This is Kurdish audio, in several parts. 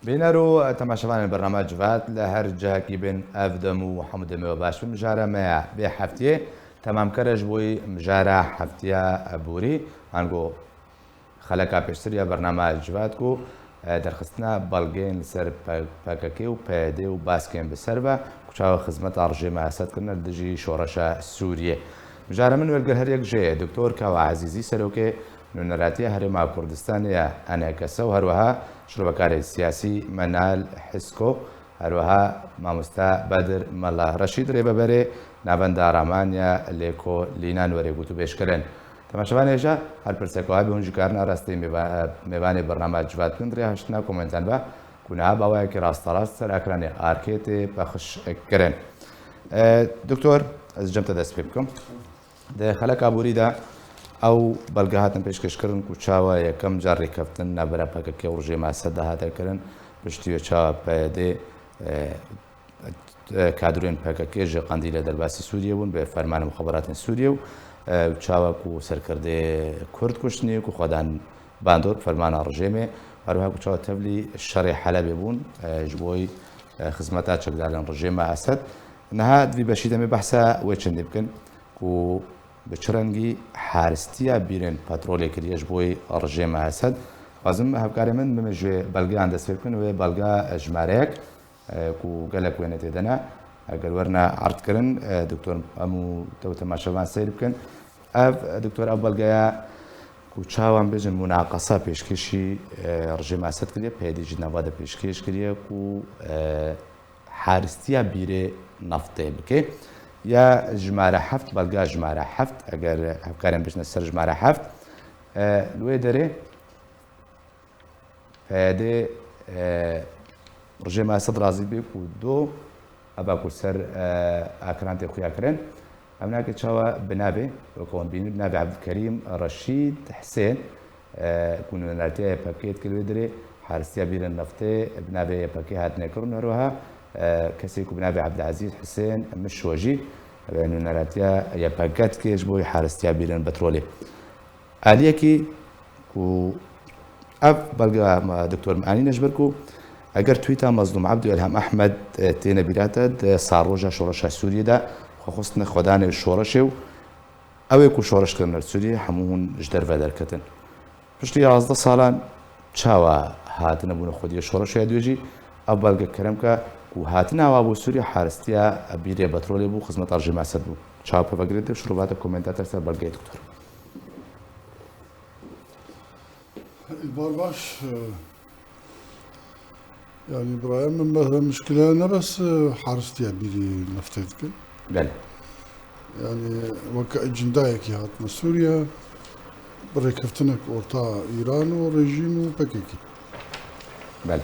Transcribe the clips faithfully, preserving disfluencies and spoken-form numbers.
Bîner û temaşevanên bernama Civat li her cihekî bin, ev dem û hemû demê we baş bin. Mijara me ya vê heftiyê temamkere ji bo mijara heftiya borî, ango xeleka pêştir ya bernama Civat ku, e, derxistina belgeyên li ser P-, P K K û P Y D û baskên bi ser ve ku çawa xizmeta rejîma Esed kirine li dijî şoreşa Sûriyê. Mijara min welger her yek jê ye. Doktor Kawa Ezîzî, serokê Nûneratiya Herêma Kurdistanê ya N K S û her wiha şrovekarê siyasî Menal Hisko, her wiha mamoste Bedir Mela Reşîd, rêveberê Navenda Raman ya Lêkolînan, werê gotûbêj kirin. Temaşevanê hêja, her pirsek wiha be hûn jî karin arasteyî mêva-, mêvanê bernama Civat bin, rêya hiştina komentan be ku niha bi awayekî rasterast ser ekranê arkê tê pexş kirin. E, Doktor, ez cem te dest pê bikim. Di xeleka borî de ew belge hatin pêşkêşkirin ku çawa yekem car rêkeftin navbera P K K û rejîma Esed de hate kirin, piştî wê çawa P Y D, e, e, kadroyên P K K ji Qendîlê derbasî Sûriyê bûn, bi fermanê muxeberatên Sûriyê û, e, çawa ku serkirdê Kurd kuştnî, ku xwe dan bandor fermana rejîmê, her wiha ku çawa tevlî şerê Helebê bûn, e, ji bo, e, xizmeta çekdarên rejîma Esed. Niha di vî beşî de em ê behsa wê çendî bikin ku bi çi rengî haristiya bîrên petrolê kiriye ji bo rejîma Esed. Dixwazim hevkarê min, min ji belgeyan dest pê bikin, wê belga jimareyek, e, ku gelek wêne tê de ne, eger werine erdkirin, e, doktor, em û te û temaşevan seyr bikin. Ev, e, doktor, ev belgeya ku çawa em bêjin munaqesa pêşkêşî, e, rejîma Esed kiriye, P Y D jî nava de pêşkêş kiriye ku, e, haristiya bîrê neftê bike. Ya jimare heft, belga jimare heft, eger hevkarên bêjine ser jimare heft, e, li wê derê P Y D, e, rejîma Esed razî bê ku do, eva ku ser, e, ekran tê xuya kirin. Ev nake çawa bi navê, weke hûn bînin, bi navê Ebdulkerîm Reşîd Hisên, e, ku nûneratiya Y P G dike li wê dirê, haristiya bîrên neftê bi navê Y P G hatine kirin. Her wiha, e, kesê ku bi navê Ebdulezîz Hisên Mişo jî, e, nûneratiya Y P G dike ji bo haristiya bîrên petrolê. Aliyekî ku ev belge me, doktor, me anîne ji ber ku eger tweeta Mezlûm Ebdî û Elham Ehmed, e, têne bîra te, di sar roja şoreşa Sûriyê de xwe xistine xwedanê şoreşê û ew ê ku şoreş kirine li Sûriyê hemû hûn ji derve derketin. Piştî yazdeh salan çawa hatine bûne xwediyê şoreşê ya dû jî ev belge kerem ke ku hatina wa bû Sûriyê haristiya bîrê petrolê bû, xizmeta rejîma Esed bû. Çawa pevegirê te şirova te komentar te ser belgeyê doktor. Bar baş, e, yani biraya min me-, mişkile ne bes, e, haristiya bîrî neftê dikin. Belê. Yani weke ecindayekî hatine Sûriye, bi rêkeftinek orta Îran û rejîm û P K K. Belê.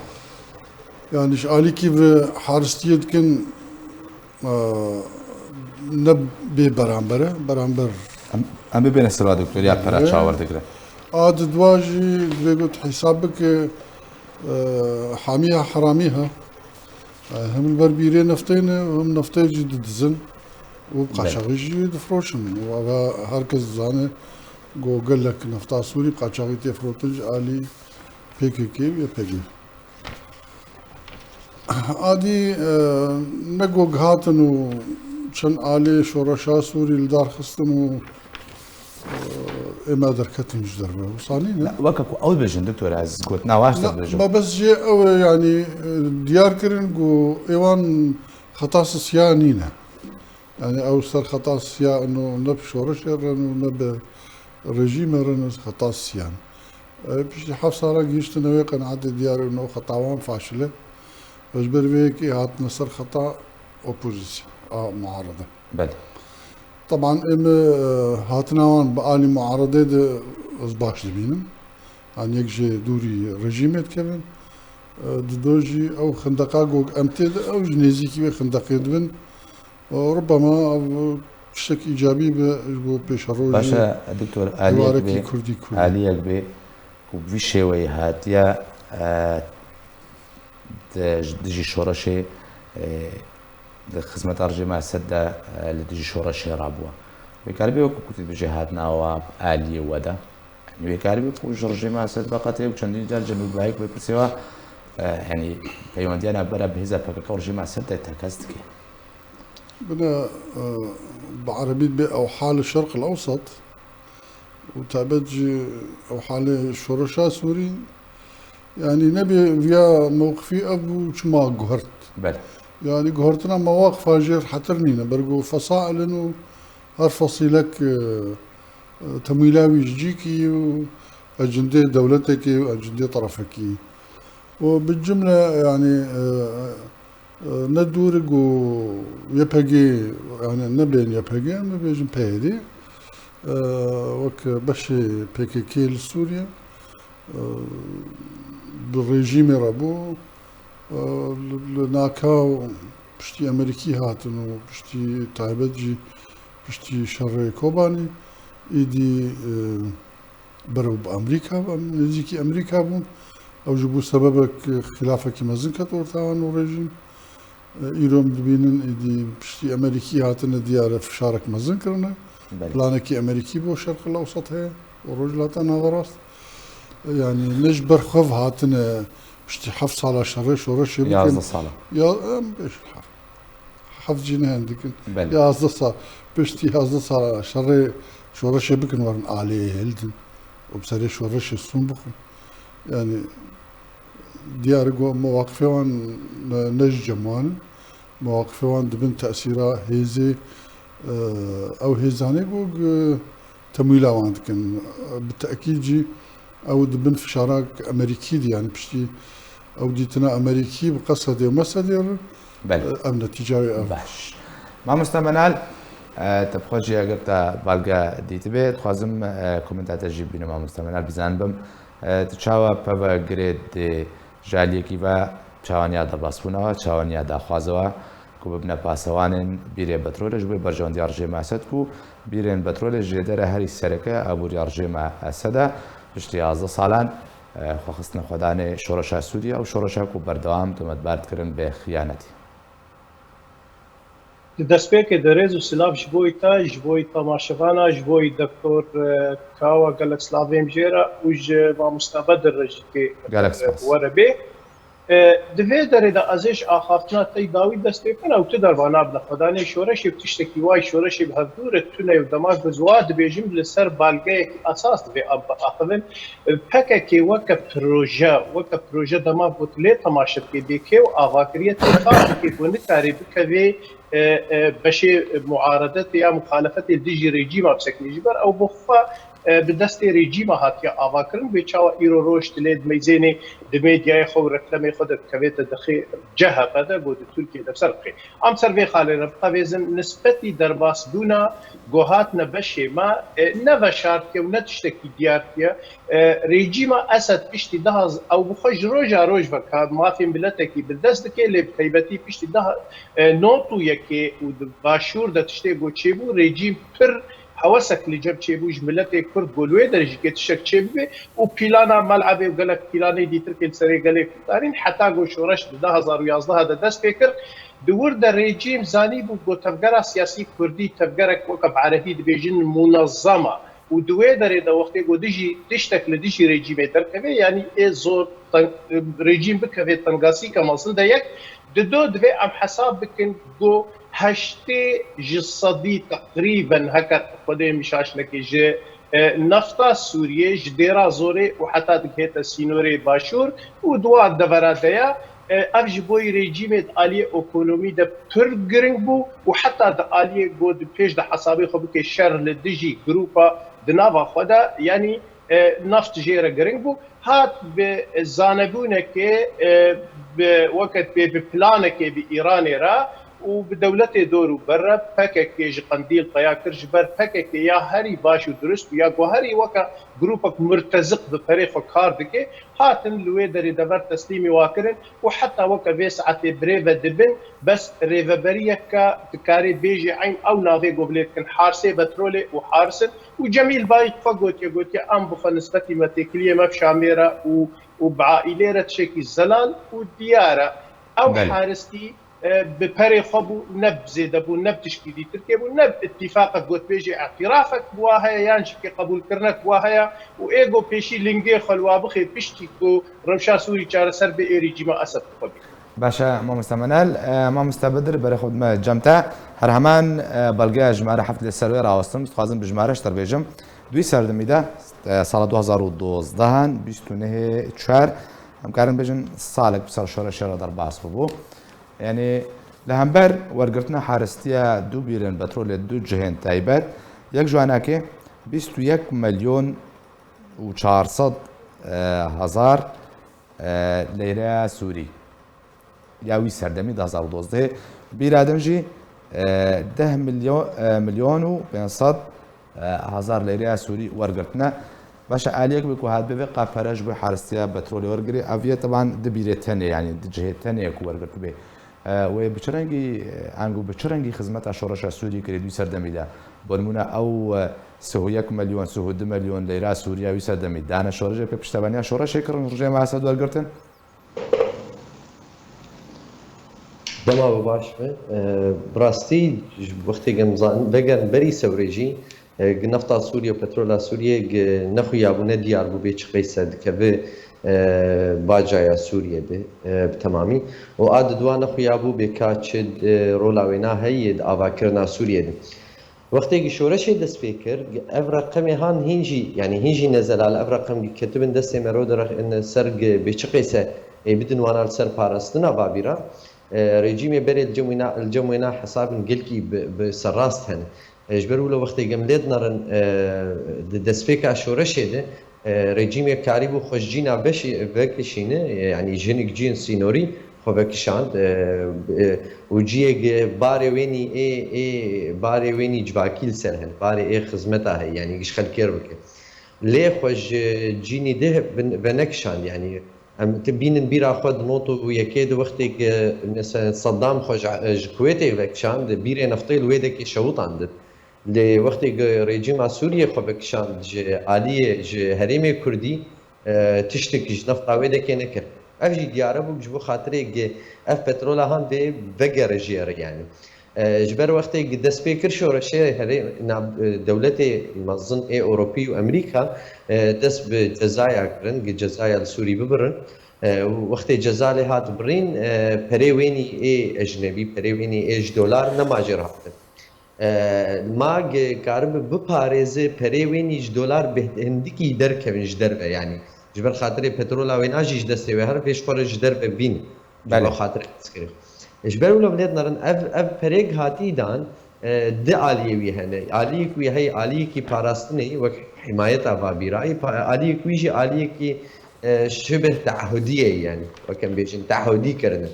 Yani ji alîkî ve haristiyê dikin, e, ne bê beramber e, beramber. Em, em bibêne sira doktor ya pera çawer digre. A di dua jî divê got hesab bike, e, hamiya heramî ha. E, hem li ber bîrê neftê ne, hem neftê jî didizin. Û qaçaxî jî difroşin. Û ava her kes dizane ku gelek nefta Sûrî bi qaçaxî tê firotin ji alî P K K û Y P G. Adî, e, ne ku gihatin û çend alê şoreşa Sûrî li dar xistin û, e, ême derketin ji derve. Wisa nîne. Ne, weke ku ew dibêjin, doktor, ez gotina waş te dibêjim. Me bes jê ew e, yanî, e, diyar kirin ku êwan xeta sisiya nîne. Yani ew ser xeta siya ino ne bi şoreşê re ne bi rejîmê re ne xeta siyan. E, piştî heft sala gihiştine wê qenaetê diyar ino xeta wan faşil e. Ji ber vê yekê hatine ser xeta opozîsyon a muarede. Belê. Teban ême, e, hatina wan bi alî muaredê de ez baş dibînim. An yek jê dûrî rejîmê dikevin. E, dido jî ew xindeqa ku em tê de ew ji nêzîkî wê xindeqê dibin. Rubema ev tiştek îcabî be ji bo pêşerojê Baş e, doktor, aliyek ciwarek bê, Kurdî Kurdî. Aliyek bê ku bi vî şêweyî hatiye, e, di, dijî şoreşê, e, di xizmeta rejîma Esed de, e, li dijî şoreşê rabûye. Wê karibê wekî ku tu dibêjî hatina wa aliyê we de. Wê karibê ku ji rejîma Esed veqetê û çendîn car cem û bayek wê pirsê wa E, yanî peywendiya navbera bi hêza P K K û rejîma Esed de tekez dike. Bine, e, bi erebî dibê ew hali Şerq el Ewsat û taybet jî ew halê şoreşa Sûrî, yanî nebê viya mewqifî ev bû çima guhert. Belê. Yanî guhertina mewaqifa jêr hetir nîne, ber ku fesail in û her fesîlek, e, e, temwîla wî ji cîkî û ecindê dewletekê û ecindê terefekî. Û bi cimle, yanî, e, e, ne dûr ku Y P G, yanî ne bên Y P G, em bibêjin P Y D, e, wek beşê P K K li Sûriye, e, bi rejîmê re bû, e, li, li naka piştî Amerîkî hatin û piştî taybet jî piştî şerê Kobanî, êdî, e, berew bi Amerîka, em nêzîkî Amerîka bûn. Ew jî bû sebebek xilafekî mezin ket orta wan û rejîm. E, îro em dibînin êdî piştî Amerîkî hatine diyare fişarek mezin kirine. Belê. Planekî Amerîkî bo Şerqil Ewsat heye û Rojhilata Naverast. E, yanî ne ji ber xwe ve hatine piştî heft sala şerê şoreşê bikin. Yazdeh sala. Ya, em bêjin heft. Heft jî ne hindik in. Belê. Yazdeh sal, piştî yazdeh sala şerê şoreşê bikin werin aliyê hildin û bi serê şoreşê stûn bixwin. Yanî diyar e ku mewaqifê wan ne, ne ji cem wan in. Mewaqifê wan dibin tesîra hêzê, e, ew hêzanê ku, e, temwîla wan dikin. Bi tekîd jî ew dibin fişarak Amerîkî de, yanî piştî ew dîtina Amerîkî bi qesedê û mesedê re, Belê. e, ev netîca wê ev. Baş. Mamoste Menal, e, te bi xwe jî eger te balge dîtibê, dixwazim, e, komenta te jî bînim, Mamoste Menal, bizanim bim, e, tu çawa peve girê dê ji aliyekî ve çawaniya derbasbûna we, çawaniya daxwaza we ku bibine pasewanên bîrê petrolê ji bo berjewendiya rejîma Esed ku bîrên petrolê ji jêdere herî sereke aboriya rejîma Esed e, piştî yazdeh salan, e, xwexistin xwedanê şoreşa Sûriye û şoreşa ku berdewam tometbar dikirin bê xiyanetî. Di destpêkê de rêz û silav ji bo te, ji bo temaşevana, ji bo doktor, e, Kawa gelek silavê em jê re û ji mamoste Bedir re jî tê, Gelek spas. were bê. E, di vê derê de ez ê ji axaftina te yî dawî dest pê bikim, ew tu derva nabine xwedanê şoreşê bi tiştekî wayî şoreşê bi hevdû re tune û dema ku ez wa dibêjim li ser balgeyekî esas divê em biaxivin. P K K weke proje, weke proje dema got lê temaşe dike, bê kê û ava kiriye, tê kar dike ku nikarê bikevê, e, e, beşê muaredetê ya muxalefetê dijî rejîma bisekine. Ji ber ew bi xwe, e, bi destê rejîma hatiye avakirin, bê çawa îro roj dilê di meyzênê, di medyayê xwe û reklamê xwe de dikevête dixê C H P de, got di Tirkiyê de ser bixê. Em ser vê xalê re biqevêzin, nispetî derbasbûna ku hatine beşê me, e, ne veşartike û ne tiştekî diyartiye. E, rejîma Esed piştî daha z-, ew bi xwe ji roja roj ve ka mafên miletekî bi dest dike, lê bi taybetî piştî daha, e, nod û yekê û di başûr de tiştê ku çêbû, rejîm pir hewesek li cem çêbû ji miletê Kurd ku li wê derê jî kê tiştek çêbibe û pîlana Melebê û gelek pîlanê dîtirkê li serê gelê Kurd danîn, heta ku şoreş di du hezar û yazdeh de dest pê kir. Di wir de rejîm zanîbû ku tevgera siyasî kurdî tevgerek weke bi erebî dibêjin munezem e û di wê derê de wextê ku dijî tiştek li dijî rejîmê derkeve, yanî ê zor teng-, rejîm bikeve tengasîka mezin de yek, di do divê em hesab bikin ku heştê ji sedî teqrîben heke Xwedê min şaş neke ji, e, nefta Sûriyê ji Dêra Zorê û heta digihête sînorê başûr û di wan devera de ye. E, ev ji bo rejîmê di aliyê ekonomî de pir giring bû û heta di aliyê ku di pêş de hesabê xwe bike şer li dijî grûpa di nava xwe de, yanî, e, neft jê re giring bû. Hat bi zanebûnekê, e, bi, weke dibê bi planekê bi Îranê re û bi dewletê dor û ber re P K K ji Qendîl peya kir, ji ber P K K ya herî baş û dirust û ya ku herî weke grûpek murteziq bi perê xwe kar dike, hatin li wê derê dever teslîmî wa kirin û heta weke vê saetê birêve dibin, bes rêveberiyeke dikarê bêjê eyn ew navê ku bilê dikin Harsê Betrolê û Hars in. Û Cemîl Bayik xwe gotiye, gotiye, em bi xwe nisbetî me têkiliyê me bi Şamê re û, û bi aîlê re tiştekî zelal û diyar e. Ew Belê. Haristî e, bi perê xwe bû, ne bi zêdebûn, ne bi tişkî dî Tirkiye bû, ne bi îtîfaqek gotbêjê îtirafek bi wa heye, yan jî kê qebûlkirinek bi wa heye û ê go pêşî lingê xwe li wa bixê piştî ku rewşa Sûrî çareser bê ê rejîma Esed bi xwe bî. Baş e, mamoste Menel. E, mamoste Bedir, berê xwe dime cem te. Her heman, e, belgeya jimare heft lê ser wê rawestim. Dixwazim bi jimare ji te re bêjim. Dûyî serdemî de, e, sala du hazar û dozdehan, bîst û nehê çar, em karin bêjin salek bi ser şoreşê re derbas bûbû. Yanî li hember wergirtina haristiya du bîrên petrolê du cihên taybet, yek ji wanakê bîst û yek milyon û çar sed, e, hezar, e, leyreya Sûrî ya wî serdemî du hazar û dozdehê. Bîra din jî, e, deh milyon, e, milyon û pênc sed, e, hezar leyreya Sûrî wergirtine. Baş e, aliyek bi ku hat bê vê qapere ji bo haristiya petrolê wergirê, ev ye teban di bîrê tenê, yanî di cihê tenê ku wergirtibê. E, wê bi çi rengî, e, ango bi çi rengî xizmeta şoreşa Sûrî kirê di wî serdemî de? Bo nimûne ew, e, sih û yek milyon, sih û du milyon leyra Sûriya wî serdemî dane şoreşê, pê piştevaniya şoreşê kirin, rejîma Esed wergirtin? Dema we baş be. E, bi rastî ji wextê em zan-, vegerin berî sewrê jî, e, gi nefta Sûriye û petrola Sûriye gi nexuya bû, ne diyar bû bê çi qeyse dikeve, e, bacaya Sûriye de, e, bi temamî. Û a di dua nexuya bû bê ka çi, e, rola wêna heye di avakirina Sûriye de. Wextê gi şoreşê dest pê kir, ev reqemê han hîn jî, yanî hîn jî nezelal ev reqem gi ketibin destê me ro diraxin ser gi bê çi qeyse ê bidin wana li ser parastina vabîra. E, rejîmê berê li cem wêna, li cem wêna hesabin gelkî bi, bi serrast hene. E, ji ber wilo wextê gem lê dinerin, e, di destpêka şoreşê de, e, rejîmê karîbû xwe ji cîna beşî-, vekişîne, e, yanî ji hinek cîn sînorî xwe vekişand, e, e, û ciyê gi barê wênî ê, ê, barê wênî civakî li ser hene, barê ê xizmeta heye, yanî giş xelkêr bike. Lê xwe ji cînî dih bin-, venekişand, yanî em ti bînin bîra xwe di not û yekê di wextê gi, mesela Saddam xwe ji, ji Kuwêtê vekişand, bîrê neftê li wê dekê şewitandin. Lê wextê gi rejîma Sûriyê xwe vekişand ji aliyê, ji herêmê Kurdî, e, tiştek ji nefta wê dekê nekir. Ev jî diyar e bû ji bo xatirê gi ev petrola han dê vegere jê re, yanî. E, ji ber wextê gi dest pê kir şoreşê herê nav, e, dewletê mezin ê Ewropî û Amerîka, e, dest bi cezaya kirin, gi cezaya li Sûrî bibirin. E, û wextê ceza lê hat birîn, e, perê wênî ê ecnebî, perê wênî ê ji dolar nema jê re hatin. E, ma gi karibi biparêze perê wênî ji dolar beh-, hindikî derkevin ji derve, yanî ji ber xatirê petrola wêna jî ji destê we here, vê ji xwe re ji derve bîn. Ji Belê. bo xatirê qizkirê. Ji ber wilo lê dinerin ev, ev perêk hatî dan, e, di aliyê wî hene. Aliyek wî heye, aliyekî parastinê wek himayeta vabîra, pa-, aliyek wî jî aliyekî, e, şibih teahudiyê ye, yanî wek em bêjin teahudî kirine.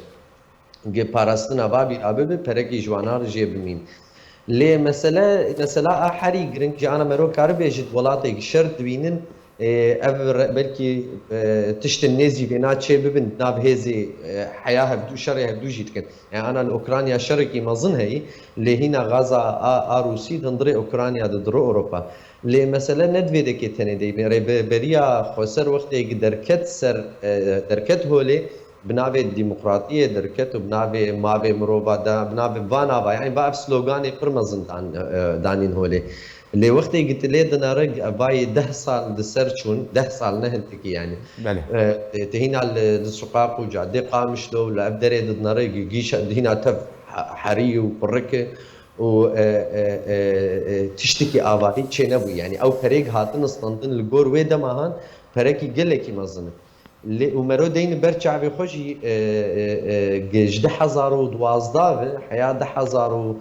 Gi parastina vabîra bibe, perekî ji wana re jê bimîn. Lê mesele, mesela a herî giring jî ana mero karibê ji welatê gi şer dibînin, e, ev re-, belkî, e, tiştin nêzî vêna çê bibin, nav hêzê, e, heya hevdû, şerê hevdû jî dikin. Yani ana li Ukrayna şerekî mezin heyî, lê hîna gaza a, a Rûsî di hundirê Ukrayna de diro Ewropa. Lê mesele ne di vê dekê tenê de, rêveberiya xweser wextê gi derket ser, e, derket holê, bi navê demokratiyê derket û bi navê mavê mirova da, bi navê va nava, yani va ev sloganê pir mezin dan, e, danîn holê. Lê wextê gi tu lê dinere, vayê deh sal di ser çûn, deh sal ne hintikî yani. Belê. E, te hîna li, li suqaq û cadê Qamişlo, li ev derê didinere, gi-, gîşe, hîna tev he-, herî û qurik û, e, e, e, e, tiştekî avarî çê nebû. Yani ew perêk hatin standin li gor wê dema han, perekî gelekî mezin e. Lê û mero deyni ber çavê xwe jî, e, e, e, gi ji du hezar û duwazdeh ve heya du hezar û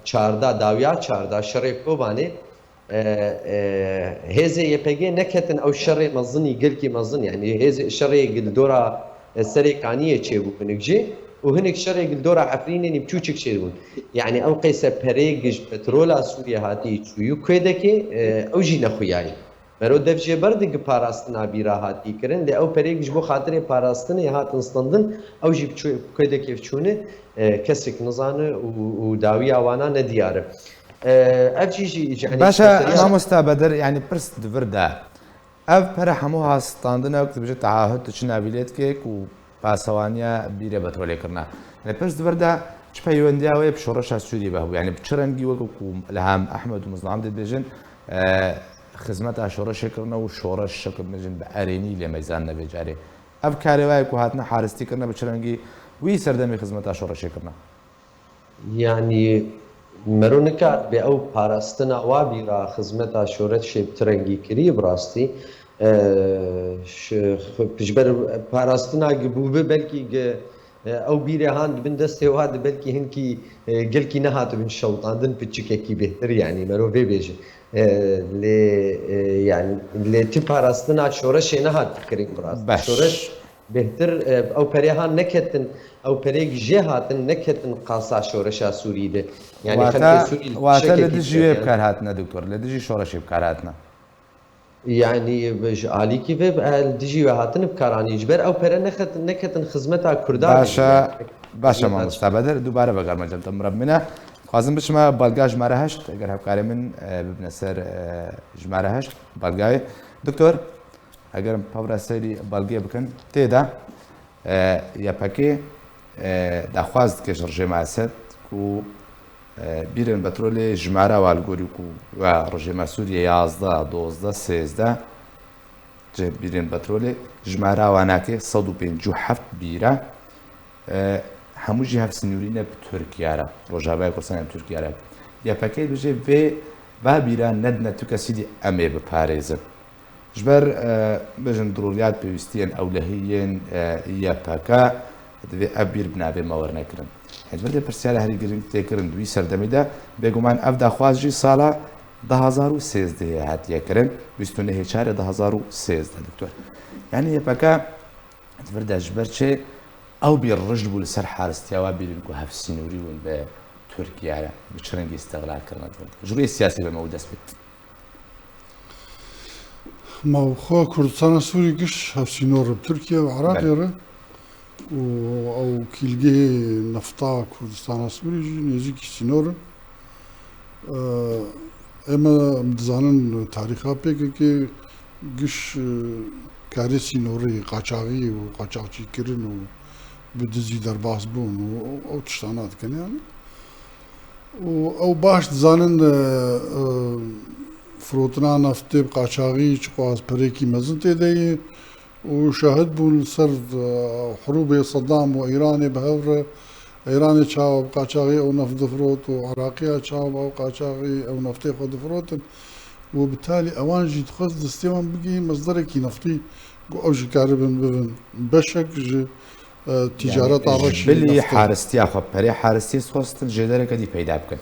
çardeh, dawiya çardeh şerê Kobanê, e, e, hêzê Y P G neketin ew şerê mezinî, gelkî mezin, yani hêzê şerê li dora, e, Serê Kaniyê çêbû hinek jî û hinek şerê li dora Efrînê nî biçûçik çêbûn. Yani ew qeyse perê gi ji petrola Sûriye hatî çûyî Kuwêdekê, e, ew jî nexuyayî. Mero dev jê berdin gi parastina bîra hatî kirin, lê ew perêk ji bo xatirê parastinê hatin standin, ew jî bi çû-, bi kê de kêfçûne, e, kesek nizane û, û dawiya wana nediyar e. E, ev jî, jî, yani, Baş e, meseleya mamosta Bedir, yani pirs di vir de. Ev pere hemû ha standine, wek dibêje teahud tu çi navî lê dike ku pasewaniya bîrê petrolê kirine. Lê pirs di vir de çi peywendiya wê bi şoreşa Sûriyê ve hebû? Yanî bi çi rengî weke ku Ilham Ehmed û Mizlam dibêjin, e, xizmeta şoreşê kirine û şoreş şekil bêjin bi erênî lê meyzanine vê carê. Ev karê wayê ku hatine haristî kirine bi çi rengî wî serdemê xizmeta şoreşê kirine? Yanî mero nikaribe ew parastina wa bîra xizmeta şoreşê bi ti rengî kirî bi rastî. E, ş-, xwe ji ber parastina gi bûbi belkî gi, e, ew bîrê han di bin destê wa de belkî hinkî, e, gelkî nehatibin şewitandin piçikekî bêhtir, yanî mero vê bêje. E, lê, e, yanî lê ti parastina şoreşê nehat kirin bi rastî. Şoreş bêhtir, e, ew perê han neketin, ew perê jê hatin neketin qasa şoreşa Sûrî de. Yanî xelkê Sûrî li tişekekî dijî wê bi kar hatine, doktor, li dijî şoreşê bi kar hatine. Yanî bi ji alîkî vê, e, li dijî wê hatine bi kar anî. Ji ber ew pere nexet-, neketin xizmeta Kurda. Baş e, baş e, mamosta Bedir, dubare vegerme cem te murabmine. Dixwazim biçime belga jimare heşt, eger hevkarê min, e, bibine ser, e, jimare heşt, belgayê. Doktor, eger em pevra seyrî belgê bikin, tê de, e, Y P G, e, daxwaz dike ji rejîma Esed ku, e, bîrên petrolê jimara wa li gorî ku we rejîma Sûriyê yazdeh, dozdeh, sêzdeh, ji bîrên petrolê jimara wa nake sed û pêncî û heft bîr e. E, hemû jî hevsînorî ne bi Tirkiye re, Rojavayê Kurdistanê bi Tirkiye re. Y P G dibêje vê, va bîra nedine tu kesî dî em ê biparêzin. Ji ber, e, bêjin dirûriyat pêwîstiyên ewlehî yên, e, Y P G, divê ev bîr bi navê me werne kirin. Ji ber de pirsyara herî girîng tê kirin di wî serdemî de, bêguman ev daxwaz jî sala du hazar û sêzdehê hatiye kirin, bîst û nehê çarê du hazar û sêzdeh, doktor. Yanî Y P G di vir de ji ber çi ew bîr rijd bû li ser haristiya wa bîrên ku hevsînorî bûn bi Tirkiye re, bi çi rengî îstixlal kirine di vir de? Ji rûyê siyasî be me û dest pê. Ma xwe Kurdistana Sûrî giş hevsînor e bi Tirkiye û Iraqê re û ew kîlgehê nefta Kurdistana Sûrî jî nêzîkî sînor e. Eme em dizanin tarîxa P K K giş, e, karê sînorî, qaçaxî û qaçaxçîkirin û bi dizî derbas bûn û ew tiştana dikin yani. Û ew baş dizanin, e, e, firotina neftê bi qaçaxî çiqas perekî mezin tê de ye û şahid bûn li ser, e, hirûbê Sedam û Îranê bi hev re. Îranê çawa bi qaçaxî ew neft difirot û Iraqiya çawa bi ew qaçaxî ew neftê xwe difirotin. Û bi talî ewan jî dixwest destê wan bigihîn mezderekî neftî ku ew jî karibin bibin beşek ji, e, tîcareta reş. Yanî ji bilî haristiya xwe, perê haristiyê dixwestin jêdereke dî peyda bikin.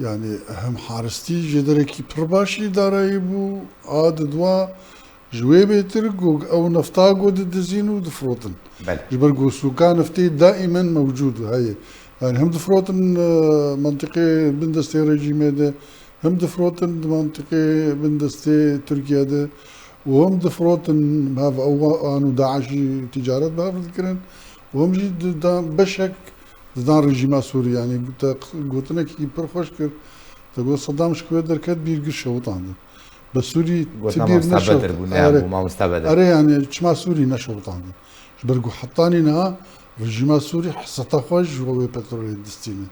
Yanî hem haristî jêderekî pir baş îdareyî bû, a di dwa ji wê bêtir ku ew nefta ku didizîn û difirotin. Belê. Ji ber ku sûka neftê daîmen mewcûd heye. Yanî hem difirotin, e, mentiqê bindestê rejîmê de, hem difirotin di mentiqê bindestê Tirkiye de û hem difirotin hev ew an û DAIŞ'î tîcaret bi hev dikirin û hem jî di, da, beşek didan rejîma Sûrî, yanî te gotinekî pir xweş kir. Te got Sedam ji ku wê derket bîr gir şewitandin. Be Sûrî ti bîr neşewit. Erê, erê, yanî çima Sûrî neşewitandin? Ji ber ku hetanî niha rejîma Sûrî heseta xwe ji wê petrolê distîne.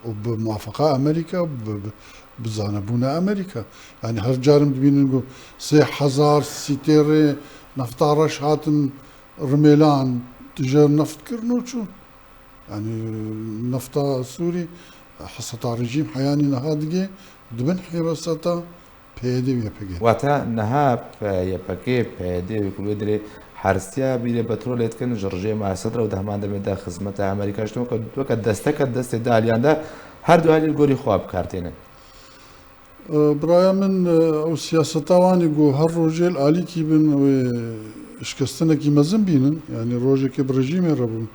Û bi muwafeqa Amerîka, bi, bi, bi zanebûna Amerîka. Yanî her carim dibînin ku sê hezar sîtêrê nefta reş hatin Rimêlan, tije neft kirin û çûn. Yanî nefta Sûrî heseta rejîm heyanî niha digê di bin hîreseta P Y D û Y P G. Wata niha Y P G, P Y D wê ku wê dirê haristiya bîrê petrolê dikin, ji rejîma Esed re û di heman demê de xizmeta Amerîka ji weke, weke desteke destê du aliyan de her du alî li gorî xwe bi kar tênin. E, biraya min, e, ew siyaseta wan ê ku her rojê li alîkî bin wê şikestinekî mezin bînin. Yanî rojekê bi rejîmê re bûn,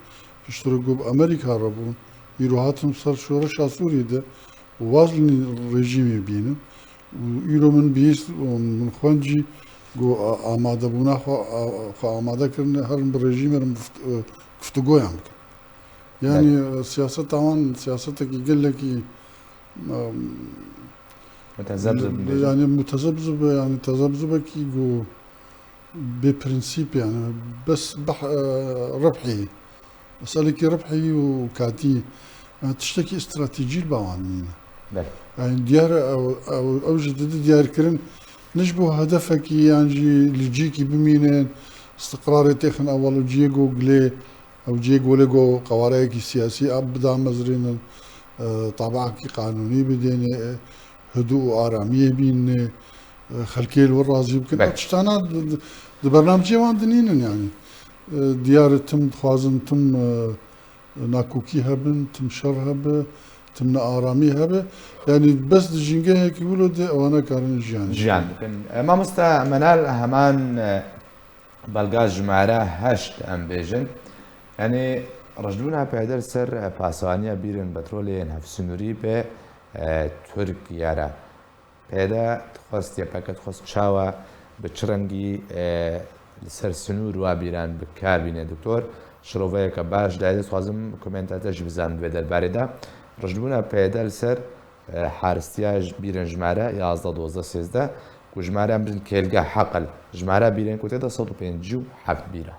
piştre ku bi Amerîka re bûn. Îro hatin ser şoreşa Sûriyê de û waz li rejîmê bînin. Û îro min bihîst û min xwend jî ku a-, amadebûna xwe, a-, xwe amade kirine herin bi rejîmê re guft-, e, guftûgoyan bikin. Yanî, belê, e, siyaseta wan siyasetekî gelekî, e, mutezebzib bibêjin. Yanî mutezebzib, yanî tezebzibekî ku bê prensîp, yanî bes beh-, e, rebhî. Meselekî ribhî û katî, yani tiştekî stratejî li ba wan nîne. Belê. Yani diyar e, ew, ew, ew ji didi diyarkirin ne ji bo hedefekî yan jî li cîkî bimînin, istiqrarê têxin ewal û ciyê go gilê, ew ciyê go lê go qewareyekî siyasî a bidamezrînin, e, tabakî qanûnî bidêne, e, hidû û aramiyê bîne, e, xelkê li wir razî bikin. Belê. Ev tiştana di, di, di bernamecê wan dinînin yani. E, diyar e tim dixwazin tim, e, nakokî hebin, tim şer hebe, tim nearamî hebe. Yani bes di jîngehekî wilo de ewana karin jiyan. Jiyan bikin. E, Mamosta Menal, heman, e, belga jimare heşt em bêjin. Yani rejdibûna PYD li ser, e, pasewaniya bîrên petrolê yên hevsînorî bi, e, Tirkiye re. PYD dixwest, YPG dixwest çawa, bi çi rengî, e, li ser sinûr wa bîran bi kar bîne, doktor? Şiroveyeke baş dayê, dixwazim komenta te jî bizanim di vê derbarê de. Rejdibûna PYD li ser, e, haristiya ji bîrên jimare yazdeh, dozdeh, sêzdeh, ku jimare em bijin kêlgeh, heqil. Jimare bîrên ku tê de sed û pêncî û heft bîra.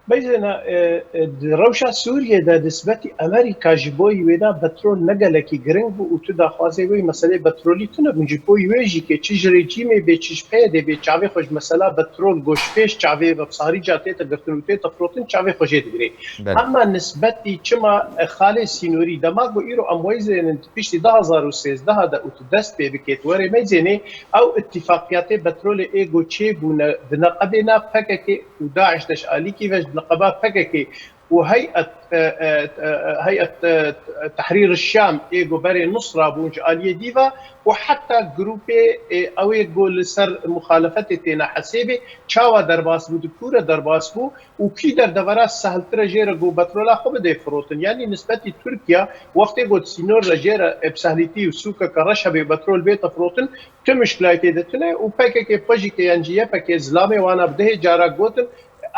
Beyzêna, e, e, di rewşa Sûriyê de nisbetî Amerîka ji bo wê de petrol ne gelekî giring bû û tu daxwazê wê meselê petrolî tune bûn. Ji bo wê jî ke çi ji rejîmê bê, çi ji PYDê bê, çavê xwe ji mesela petrol goşpêş çavê ve bi sarîca tête girtin û tête firotin, çavê xwe jê digirê. Belê. Ema nisbetî çima, e, xalê sînorî, dema ku îro em weyzênin piştî du hazar û sêzdeh de û tu dest pê bikê, tu werê meyzênê, ew îtîfaqiyatê petrolê ê go çêbûne di neqebêna PKK û DAIŞ de ji alîkî ve ji neqeba PKK û heyet, e, e, e, heyet, e, Tehrîr Şam ê go berê Nusra bûn ji aliyê dî ve û heta grûpê, e, ew ê go li ser muxalefetê têne hesêbê, çawa derbas bû, di kû re derbas bû û kî derdevera sehiltir e jê re go petrola xwe bidê firotin. Yanî nisbetî Tirkiye wextê go di sînor re jê re, e, bi sehlîtî û sûkeke reş hebe û petrol bête firotin, tu muşkilayê tê de tune û PKK, PJK yan jî YPG zilamê wana bi dehê cara gotin,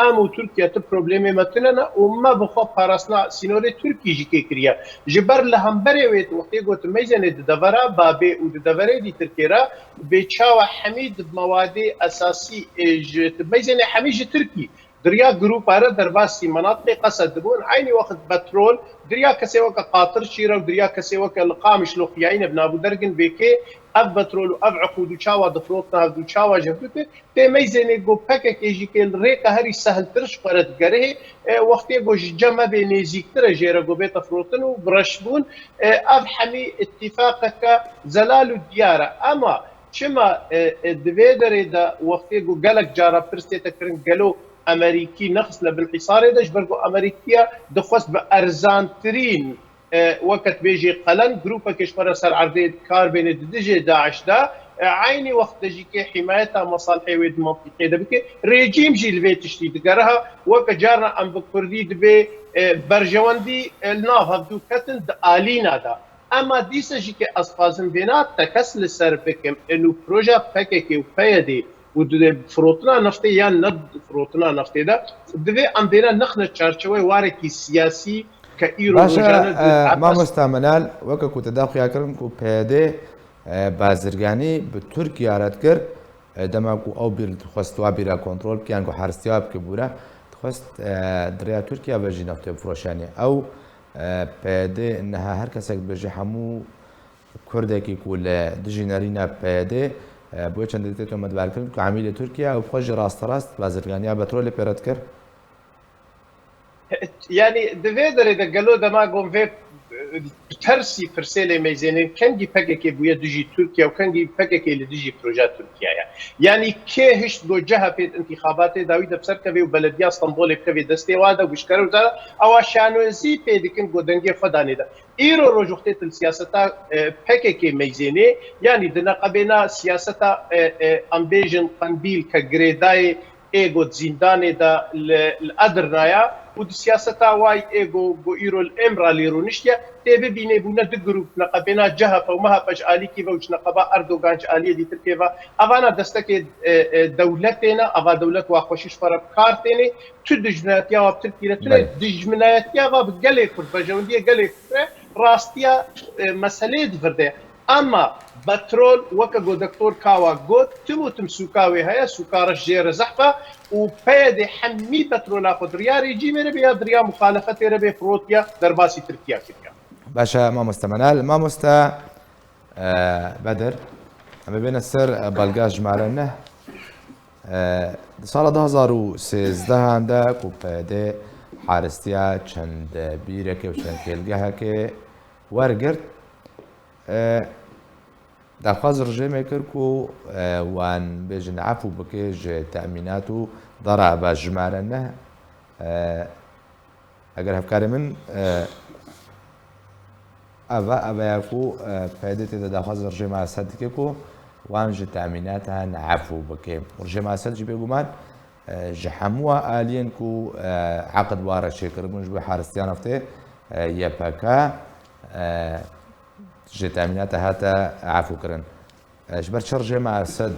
em û Tirkiye tu problemê me tune ne û me bi xwe parastina sînorê Tirkî jî kê kiriye. Ji ber li hemberê wê wextê go tu meyzênê di devera babê û di deverê dîtirkê re bê çawa hemî di mewadê esasî, e, ji, tu meyzênê hemî ji Tirkî. Di riya grûpa re derbasî menatiqê Qesed dibûn. Eynî wext petrol di riya kesê weke Qatir Şîre û di riya kesê weke li Qamişlo xiyayîne bi nav û dergin vêkê ev petrol û ev iqûd û çawa difrotin hevdû, çawa ji hevdû tê, tê meyzênê go PKK jî kê li rêka herî sehiltir ji xwe re digerihê, e, wextê go ji cem me bê nêzîktir e jê re go bête firotin û bi reşbûn, e, ev hemî îtîfaqeke zelal û diyar e. Ema çima, e, e, di vê derê de wextê go gelek cara pirs tête kirin, gelo Amerîkî nexistine bin hîsarê de, ji ber ku Amerîkiya dixwest bi erzantirîn, e, weke tu bêjî qelen, grûpekê ji xwe re ser erdê kar bêne di dijê DAIŞ de, e, eynî wext de jî kê hîmayeta mesalihê wê di mantîqê de bike. Rejîm jî li vê tiştî digeriha, weke carna em bi kurdî dibê, e, berjewendî, e, li nav hevdû ketin di alîna de. Ema dîsa jî ke ez dixwazim vêna tekez li ser bikim, û proja PKK û PYD û di firotina neftê yan ne firotina neftê de, divê em vêna nexne çarçeweyê warekî siyasî ke îro Baş e, rojane di e, Abbas Mamosta Menal, weke ku te da xuya kirin ku PYD, e, bazirganî bi Tirkiye re dikir, e, dema ku ew bîr dixwest wa bîra kontrol bike, yan ku heristiya bike bûre, dixwest, e, di rêya Tirkiye ve jî neftê bifroşanî. Ew, e, PYD niha her kesek dibêje hemû Kurdekî ku li dijî nerîna PYD, e, bi wê çendê tê tometbarkirin ku emîlê Tirkiye û bi xwe jî rasterast bazirganiya petrolê pê re dikir? Yani di vê derê de gelo dema gon vê, e, bi tersî pirsê lê meyzênên kengî PKK bûye dijî Tirkiye û kengî PKK li dijî proja Tirkiye ye. Yani kê hişt go CHP di întîxabatê dawî de bi ser kevê û belediya Stenbolê bikevê destê wa de, guşkere û da ewa şanozî pê dikin go dengê xwe danê de. Îro roj wextê tu li siyaseta, e, PKK meyzênê, yanî di neqebêna siyaseta, e, e, em bêjin qendîl ke girêdayê ê got zîndanê de li, li Edirnaya û di siyaseta way ê go, go îro li Êmralî rûniştiye, tê bibînê bûne du grûp, neqebêna CHP û MHP ji alîkî ve û ji neqeba Erdogan ji aliyê dîtirkê ve. Evana destekê, e, e, dewletê ne, eva dewlet wa xweşî ji xwe re bi kar tênê. Tu dijminayetiya wa bi Tirkî re tune, Belê. dijminayetiya wa bi gelê Kurd, berjewendiyê gelê Kurd re, rastiya, e, meseleyê di vir de ye. Ama petrol, weke ku Doktor Kawa got, tim û tim sûka wê heye, sûka reş jê re zehf e û P Y D hemî petrola xwe di riya rejîmê re be ya di riya muxalefetê re be firotiye, derbasî Tirkiye kiriye. Baş e, mamoste Menal. Mamoste, e, Bedir, em ê bêne ser, e, belga jimare neh. E, di sala du hazar û sêzdehan de ku P Y D haristiya çend bîrekê û çend kêlgehekê wergirt, e, daxwaz rejêmê kir ku, e, wan bêjin efû bike ji temînat û daraba jimare neh, e, Eger hevkarê min, e, ev e, ev e ya ku, e, P Y D tê de daxwaz rejêma Esed dike ku wan ji temînatan efû bike. Rejêma Esed jî bêguman, e, ji hemû aliyên ku, e, eqd wa re çêkiribûn ji bo haristiyan ev tê, e, Y P G, e, ji temînata hate efû kirin. E, ji ber çi rejêma Esed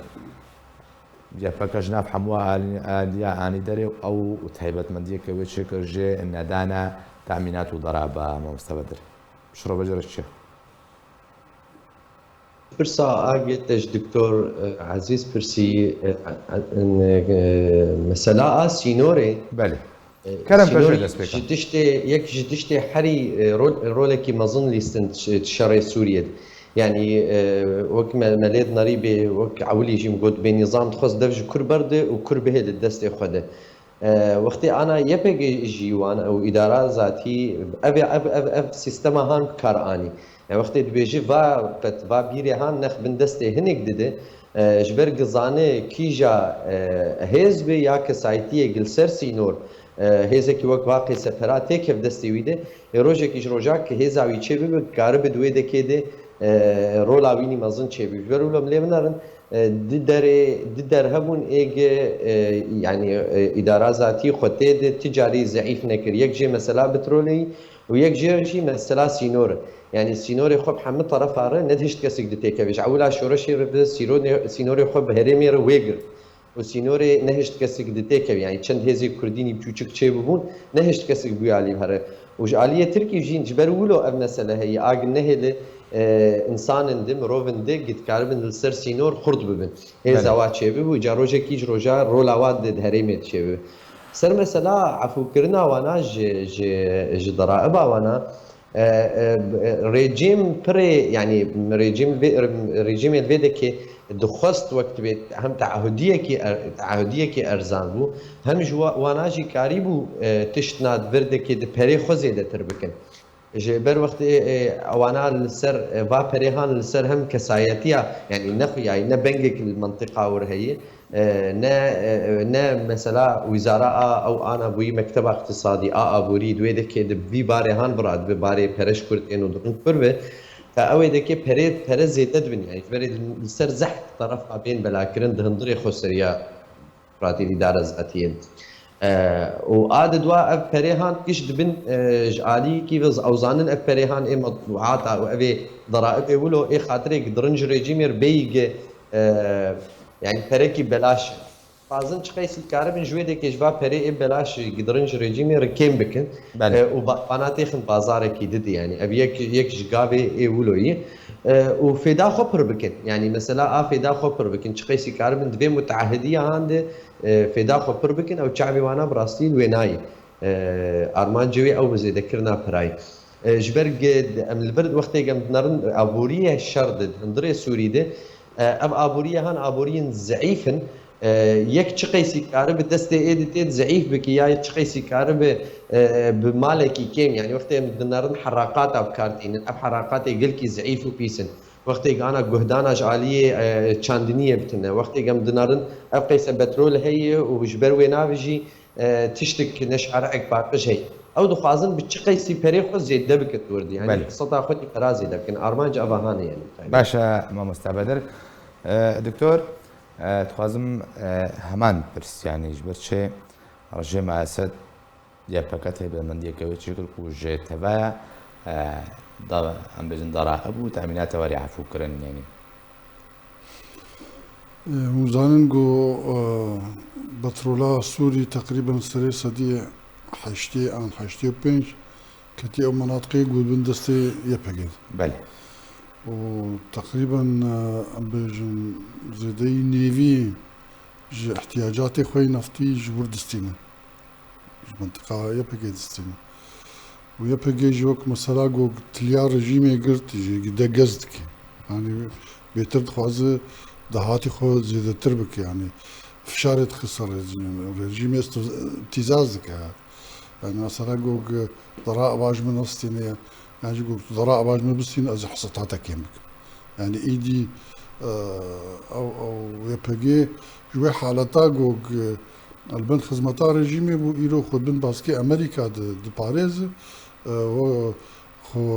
Y P G ji nav hemû alî-, aliya anî derê û ew taybetmendiyeke wê çêkir jê nedana temînat û daraba, mamoste Bedir? Şirove jê re çi ye? Pirsa agê te ji Doktor, e, Ezîz pirsî, e, e, e, mesela a sînorê. Belê. E, Kerem, sînor pejê dest pê ji ke. Tiştê, yek ji tiştê herî, e, rol, rolekî mezin lîstin şerê Sûriyê de. Yanî, e, wek me, me lê dinarî bê, wek ewilî jî min got, bê nîzam dixwest dev ji kur berde û kur bihêle destê xwe de. E, wextê ana Y P G jî wan û îdara zatî ev, ev, ev, ev sîstema han bi kar anî. E, wextê dibêjî va qet, va bîrê han nex bin destê hinek dide, e, ji ber gizane kîja, e, hêz be ya kesayetiyê gil ser sînor, e, hêzekî wek va qêse pera têkev destê wî de, ê rojekî ji roja ki hêza wî çê bibe, karibe di wê dekê de, e, rola wî nî mezin çê bibe. Ji ber wilo em lê binerin, e, di derê, di der hebûn êge, e, yanî, e, îdara zatî xwe tê de ti carî zeîf nekir. Yek jê mesela petrolê yî û yek jê jî mesela sînor e. Yanî sînorê xwe bi hemî terefa re nedihişt kesik di têkevê. Ji ewila şoreşê re bi sîronê-, sînorê xwe bi herêmê re wê girt. Û sînorê nehişt kesik di têkevê. Yanî çend hêzê kurdînî piçûçik çêbibûn, nehişt kesik bûye alî here. Û ji aliyê Tirkî jî ji ber wilo ev mesele heye. Agin nehêle, e, însanên di, mirovên di, gidkaribin li ser sînor xurt bibin. Hêza Belê. wa çêbibû, ca rojekî ji roja rola wa di, di herêmê de çêbibe. Ser mesela efûkirina wana ji, ji, ji deraiba wana, E, e, rejîm pirê, yanî rejîm vê, rejîmê vê dekê dixwest wek divê hem teahudiyekî er-, teahudiyekî erzan bû, hem ji wa-, wana jî karîbû, e, tiştna di vir dekê di perê xwe zêdetir bikin. Ji ber wextê, e, wana li ser, e, va perê han li ser hem kesayetiya, yanî ne xuyayî, ne bengek li mentiqa wir heye, E, ne, e, ne mesela wîzara a ew ana bûyî mekteba îqtisadî a aborî di wê dekê di vî barê han bira dibe barê pere ji kur tên û di rind kur be. Te ew ê dekê perê, pere zêde dibin, yanî ji berê li ser zehf terefa bên belakirin di hundirê xweseriya ratî îdara zatiyê. E, û a di dua ev perê han giş dibin, e, ji aliyekî ve ew zanin ev perê han ê metbuata û ev ê deraibê wilo ê xatirê gidirin ji rejîmê re bêyî ge, e, Yanî perekî belaş e. Dixwazin çi qeysî dikaribin ji wê dekê ji va perê ê belaş gidirin ji rejîmê re kêm bikin. Belê. E, û ba-, bana têxin bazarekî didi, yanî ev yek, yek ji gavê ê wilo yî. E, û fêda xwe pir bikin. Yanî mesela a fêda xwe pir bikin. Çi qeysî karibin di vê muteahidî han de, e, fêda xwe pir bikin, ew çavê wana bi rastî li wê nayê. E, armancê wê ew bi zêdekirina pirayî. E, ji ber ge-, em li vir wextê em dinerin aboriyê şer de, di hundirê Sûrî de, e, ev aboriye han aboriyên zeîf in. E, yek çi qeysî karibe destê ê di tê de zeîf bike ya çi qeysî karibe, e, bi malekî kêm, yanî wextê em dinerin heraqata bi kar tînin, ev heraqatê gelkî zeîf û pîs in. Wextê ana guhdana ji aliyê, e, çandiniyê bitine, wextê em dinerin ev qeyse petrol heye û ji ber wê navê jî, e, tiştik neşareyek paqij heye. Ew dixwazin bi çi qeysî perê xwe zêde bikin tu wirdî. Yanî Belê. Qiseta xwe dî pera zêde bikin. Armanc eva hane yanî. Baş e, mamoste Bedir. E, doktor, e, dixwazim, e, heman pirs, yanî ji ber çi rejîma Esed Y P G taybetmendiyeke wê çêkir ku ji tevaya, e, da, em bêjin daraib û temînata werî efû kirin, yanî. Hûn zanin ku, e, petrola Sûrî teqrîben serê sediyê heştê an heştê û pênc ketî ew menatiqê ku bin destê Y P G. Belê. û teqrîben, e, em bêjin zêdeyî nêvî ji ihtiyacatê xwe yê neftî ji wir distînin. Ji mintiqa Y P G distînin. Û Y P G jî wek mesela ku tiliya rejîmê girt, jî degez dike. Yanî bêtir dixwaze dahatî xwe zêdetir bike. Yanî fişarê dixe ser rejîmê. Rejîmê îstî-, îtîzaz dike. Yanî mesela ku dara vaj min nestîne, yan jî ku dara vaj min bistîne, ez ê heseta te kêm bikim. Yanî îdî, e, ew, ew Y P G ji wê haleta ku, e, li bin xizmeta rejîmê bû, îro xwe bin baskê Amerîka di-, diparêze, e, we-, xwe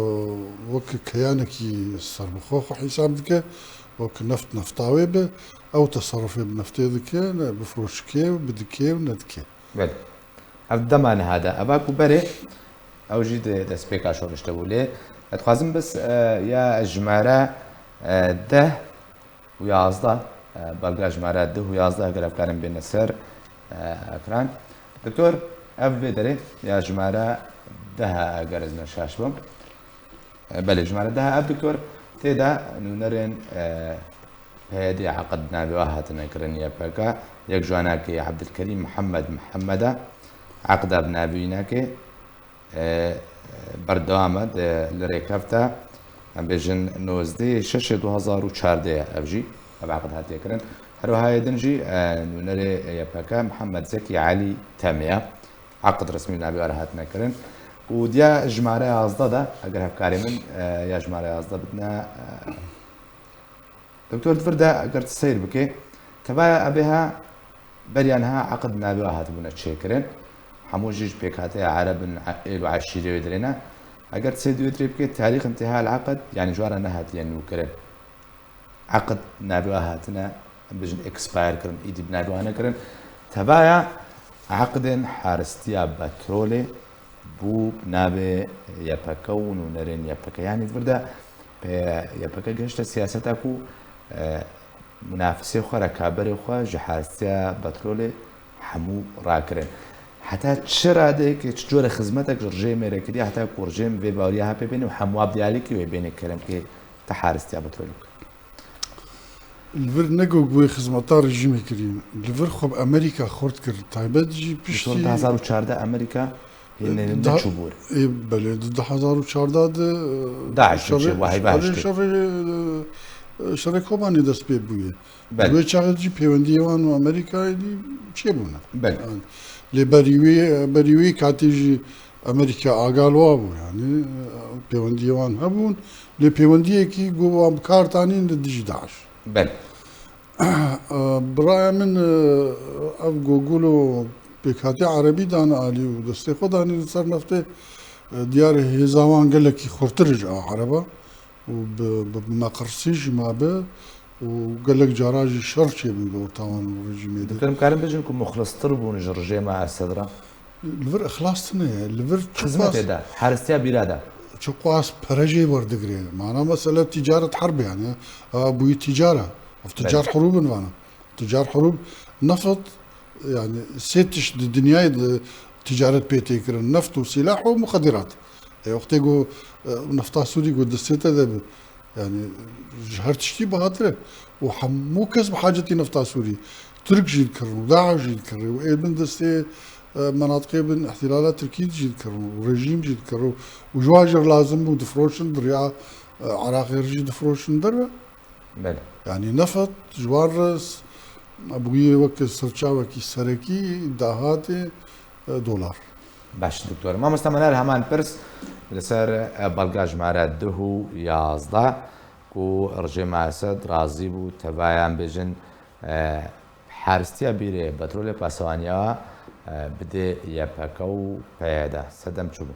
wek keyanekî serbixwe xwe hîsab dike, wek neft nefta wê be, ew teserufê bi neftê dike, ne, bifroşike û bidike û nedike. Belê. Ev dema niha de. Eva ku berê, ew jî di destpêka şorişte bû. Lê ez dixwazim bes, e, ya jimare, e, deh û yazdeh, e, belga jimare deh û yazdeh eger ev karin bêne ser, e, ekran. Doktor, ev vê derê ya jimare deh e, eger ez ne şaş bim. E, belê, jimare deh ev doktor tê de nûnerên, e, P Y D eqd navê wa hatine kirin Y P K. Yek ji wana kê Ebdilkerîm Mihemed Mihemed e. Eqda bi navê wî nake. E, berdewam e, di, li rêkefta, em bêjin nozdeh şeş du hezar û çardeh ev jî, ev eqd hatiye kirin. Her wiha yê din jî, e, nûnerê Y P K Mihemed Zekî Elî Temê ye. Eqd resmî navê wa re hatine kirin. Û diya jimare yazdeh de, eger hevkarê min, e, ya jimare yazdeh bidine, e, Doktor, di vir de eger tu seyr bikê, tevaya evê ha beriya niha eqd navê wa hatibûne çêkirin. Hemû jî ji pêkhateya ereb in, êl û eşîrê wê dirê ne. Eger tu seyr di wê dirê bikê, tarîx intihal eqd, yanî ji wa re nehatiye nûkirin. Eqd navê wa hatine, em bêjin expire kirin, îdî bi navê wa nekirin. Tevaya eqdên haristiya petrolê bû bi navê Y P K û nûnerên Y P K. Yanî di vir de P-, Y P K gihişte siyaseta ku, e, munafisê xwe, rekaberê xwe ji haristiya petrolê hemû rakirin. Heta çi radeyekê, çi cure xizmetek ji rejêmê re kiriye, heta ku rejêm vê baweriya ha pê bêne û hemû abdiyalîkî wê bêne kerem kê te haristiya petrolê bike. Li vir ne ku wê xizmeta rejîmê kirî. Li vir xwe bi Amerîka xurt kir. Taybet jî piştî Li du hezar û çardeh Amerîka hê ne, Da- neçûbû. Ê, belê, di du hezar û çardeh de, e, DAIŞ şerê, çê, wahî, wahî şerê, şerê, e, şerê Kobanê dest pê bûye. Belê. Di wê çaxê jî pêwendiyê wan û Amerîkayê dî çêbûne. Belê. Yani, lê berî wê, berî wê katê jî Amerîka aga li wa bû, yani, e, pêwendiyê wan hebûn. Lê pêwendiyekî ku wan bi kar tanîn li dijî DAIŞ. Belê. Bi raya min, e, ev Gogolo pêkhatî erebî dane alî û destê xwe danî li ser neftê, e, diyar e hêza wan gelekî xurtir ji a ereba û bi, bi meqirsî jî mabe û gelek cara jî şer çêbû li orta wan û rejîmê de. Doktor, em karin bêjin ku muxlistir bûn ji rejêma Esed re? Li vir ixlas tune ye. Li vir çiqas Xizmetê de, haristiya bîra de. Çiqas pere jê werdigire. Mana mesele ticaret herb yani. Ha, bûyî ticara. Ev ticar Belê. Hurûb in vana. Ticar hurûb, nefit, yani sê tişt di dinyayê de ticaret pê tê kirin. Neft û sîlah û muxedirat. E, wextê ku, e, nefta Sûrî ku destê te de bi, yani ji her tiştî bahatir e. Û hemû kes bi hacetî nefta Sûrî. Tirk jî dikirin û DAIŞ jî dikirin û ê bin destê, e, menatiqê bin îhtîlala Tirkî jî dikirin û rejîm jî dikirin û ji wan jî lazim bû difiroşin, di riya, e, Iraqê re jî difiroşin derve. Belê. Yani nefit ji wan re s-, bûye weke serçavekî serekî dahatê, e, dolar. Baş, doktor. Mamosta, me ne heman pirs li ser, e, belga jimare duh û yazdeh ku rejêma Esed razî bû, tevayan bêjin, e, haristiya bîrê petrolê pasewaniya, e, bidê Y P K û P Y D. Sedem çi bû?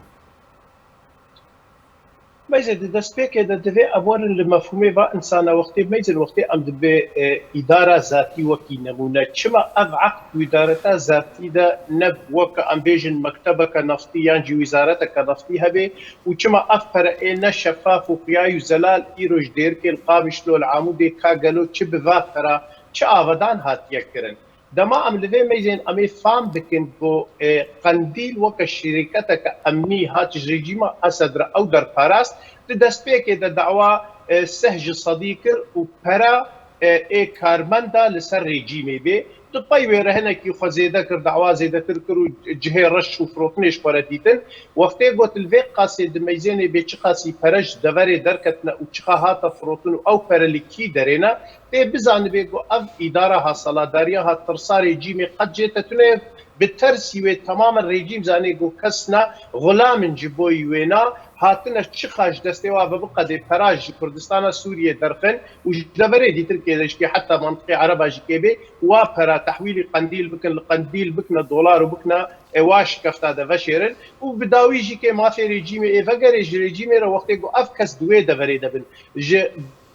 Meyze di destpêkê de divê em werin li mefhûmê va insana wextê meyzin wextê em dibê, e, îdara zatî wekî nemûne. Çima ev eqd wîdareta zatî de ne weke em bêjin mektebeke neftî yan jî wîzareteke neftî hebe û çima ev pere ê ne şefaf û xuya û zelal îro ji Dêrikê li Qamişlo li Amûdê ka gelo çi bi va pera çi avedan hatiye kirin? Dema em li vê meyzên em ê fam bikin ku, e, Qendîl weke şirîketeke emnî hat ji rejîma Esed re ew derparast, di destpêkê de dawa, e, seh ji sedî kir û pera, e, ê karmenda li ser rejîmê bê. Di pey wê re hinekî xwe zêde kir, dawa zêdetir kir û cihê reş û firotinê ji xwe re dîtin. Wextê got li vê qasê di meyzênê bê çiqasî pere ji deverê derketine û çiqa hate firotin û ew pere li kî derê ne, tê bizanibe ku ev îdara ha, saladariya ha, tirsa rejîmê qet jê te tune ye. Bi tersî wê temamen rejîm zanê ku kes ne, xulam in ji boyî wê ne, hatine çiqa ji destê wa ve biqedê pera ji Kurdistana Sûriyê derxin û ji deverê dîtirkê de jikê heta mantiqê Ereba jikê bê, wa pera tehwîlî Qendîl bikin, li Qendîl bikine dolar û bikine, e, wa şikefta de veşêrin û bi dawî jî kê mafê rejîmê ê vegerê ji rejîmê re wextê ku ev kes di wê deverê de bin. Ji,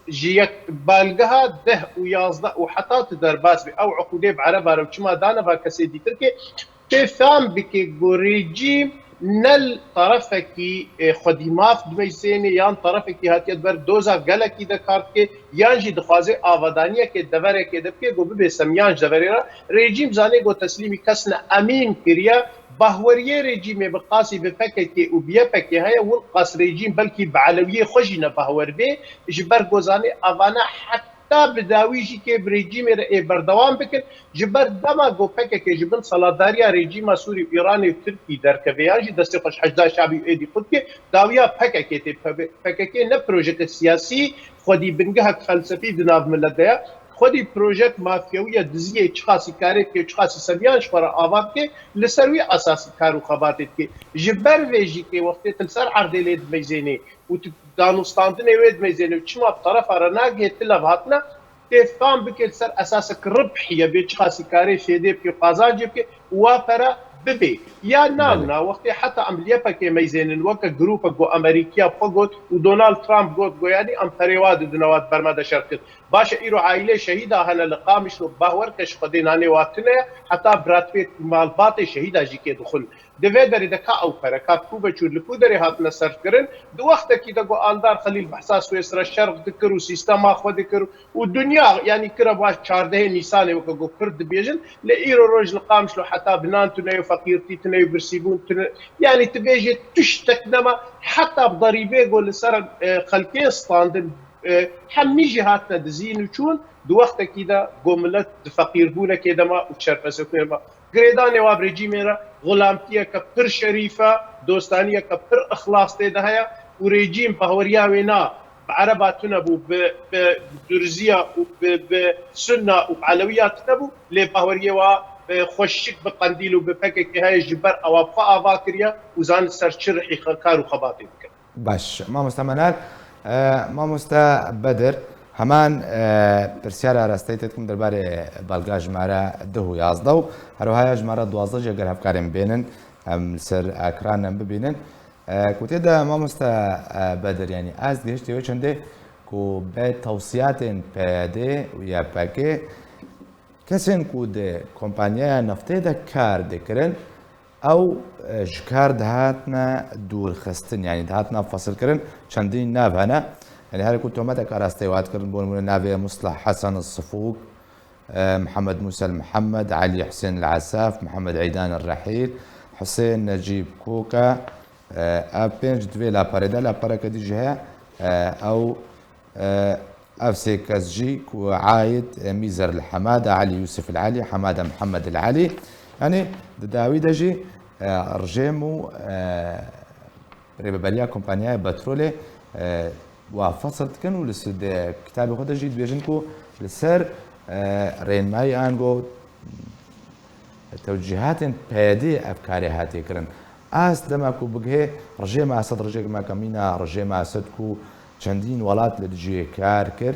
ji yek balgeha deh û yazdeh û heta tu derbas bî, ew uqûdê bi Ereba re û çima dane va kesê dîtirkê, tê fam bike ku rejîm ne li terefekî, e, xwedî maf dimeyzênê yan terefekî hatiye di ber doza gelekî de kar dike, yan jî dixwaze avadaniyekê deverekê de bike ku bibe semiyan ji deverê re. Rejîm zanê ku teslîmî kes ne emîn kiriye. Bahweriyê rejîmê bi qasî bi P K K û bi Y P G heye, wil qas rejîm belkî bi elewiyê xwe jî ne bahwer bê, ji ber ku zanê evane heta bi dawî jî kê bi rejîmê re ê berdewam bikin. Ji ber dema ku P K K ji bin saladariya rejîma Sûrî û Îranê û Tirkî derkeve yan jî destê xwe ji Heşda Şabî û êdî qut ke, dawiya P K K tê. P K K ne projeke siyasî, xwedî bingehek felsefî di nav milet de ye. Xwedî projek mafyawî ye, diziyê, çiqasî karê bike, çiqasî semiyan ji xwe re ava bike, li ser wî esasî kar û xebatê dike. Ji ber vê jî kê wextê tu li ser erdê lê dimeyzênê û tu danûstandinê wê dimeyzênê û çima bi terefa re nagihê tu levhatine, tê fam bike li ser esasek ribhî ye, bê çiqasî karê fêdê bike û qazancê bike û wa pere bibê. Ya na, Belê. na, wextê heta em li Y P G meyzênin weke grûpek ku Amerîkiya xwe got û Donald Trump got, go yanî em perê wa didine, wa di ber me de şer kir. Baş e, îro aîlê şehîda hene li Qamişlo, bahwer ke ji Xwedê nanê wa tune ye, heta Brad Pitt û malbatê şehîda jî kê dixwin. Di vê derê de ka ew pere, ka ku veçûn, li ku derê hatine serfkirin? Di wextekî de ku Aldar Xelîl behsa Swêsra şer dikir û sîstema xwe dikir û dinya, yanî kira baş çardehê Nîsanê weke ku Kurd dibêjin, lê îro roj li Qamişlo heta bi nan tune ye, feqîrtî tune ye, birsîbûn tune, yanî tu bêjê tiştek nema, heta bi derîbê ku li ser, e, xelkê standin, e, hemî jî hatine dizîn û çûn, di wextekî de ku milet di feqîrbûnekê de ma û çerpesekûnê ma. Girêdanê wa bi rejîmê re xulamtiyeke pir şerîf e, dostaniyeke pir ixlas tê de heye û rejîm bahweriya wê na bi Ereba tune bû, bi, bi Durziya û bi, bi Sunna û bi Elewiya tune bû, lê bahweriyê wa, e, xweşik bi Qendîl û bi P K K heye, ji ber ewa bi xwe ava kiriye û zanî ser çi rihî xe-, kar û xebatê bikin. Baş, mamoste Menal. E, mamoste Bedir, heman, e, pirsyara rasteyî te dikim derbarê belga jimare duh û yazdeh û her wiha ya jimare duwazdeh jî eger hevkarên bênin, em li ser ekran em bibînin. E, ku tê de mamoste, e, Bedir, yanî ez gihiştî wê çendê ku be tewsiyatên P Y D û Y P G, kesên ku di kompanyaya neftê de kar dikirin, ew, e, ji kar dihatine dûrxistin, yanî dihatine fesilkirin, çendîn nav hene. Yanî her ku tometeke rasteyî hat kirin, bo nimûne navê Muslah Hesen Sifûk, e, Mihemed Mûsel Mihemed, Elî Husên El Esaf, Mihemed Eydan El Rehîl, Husên Necîb Koka, e, ev pênc di vê laperê de, lapereke dî jî heye, e, ew, e, ev sê kes jî ku aîd, e, Mîzer El Hemada, Elî Yûsif El Elî, Hemada Mihemed El Elî, yanî di dawî de jî, e, rejîm û, e, rêveberiya kompanyaya petrolê, e, wa fesl dikin û li s-, di kitabê xwe de jî dibêjin ku li ser, e, rênmayî ango tewcîhatên P Y D ev karê hatiye kirin. Ast dema ku bigihê rejêma Esed, rejêmeke mîna rejêma Esed ku çendîn welat li dijî wê kar kir,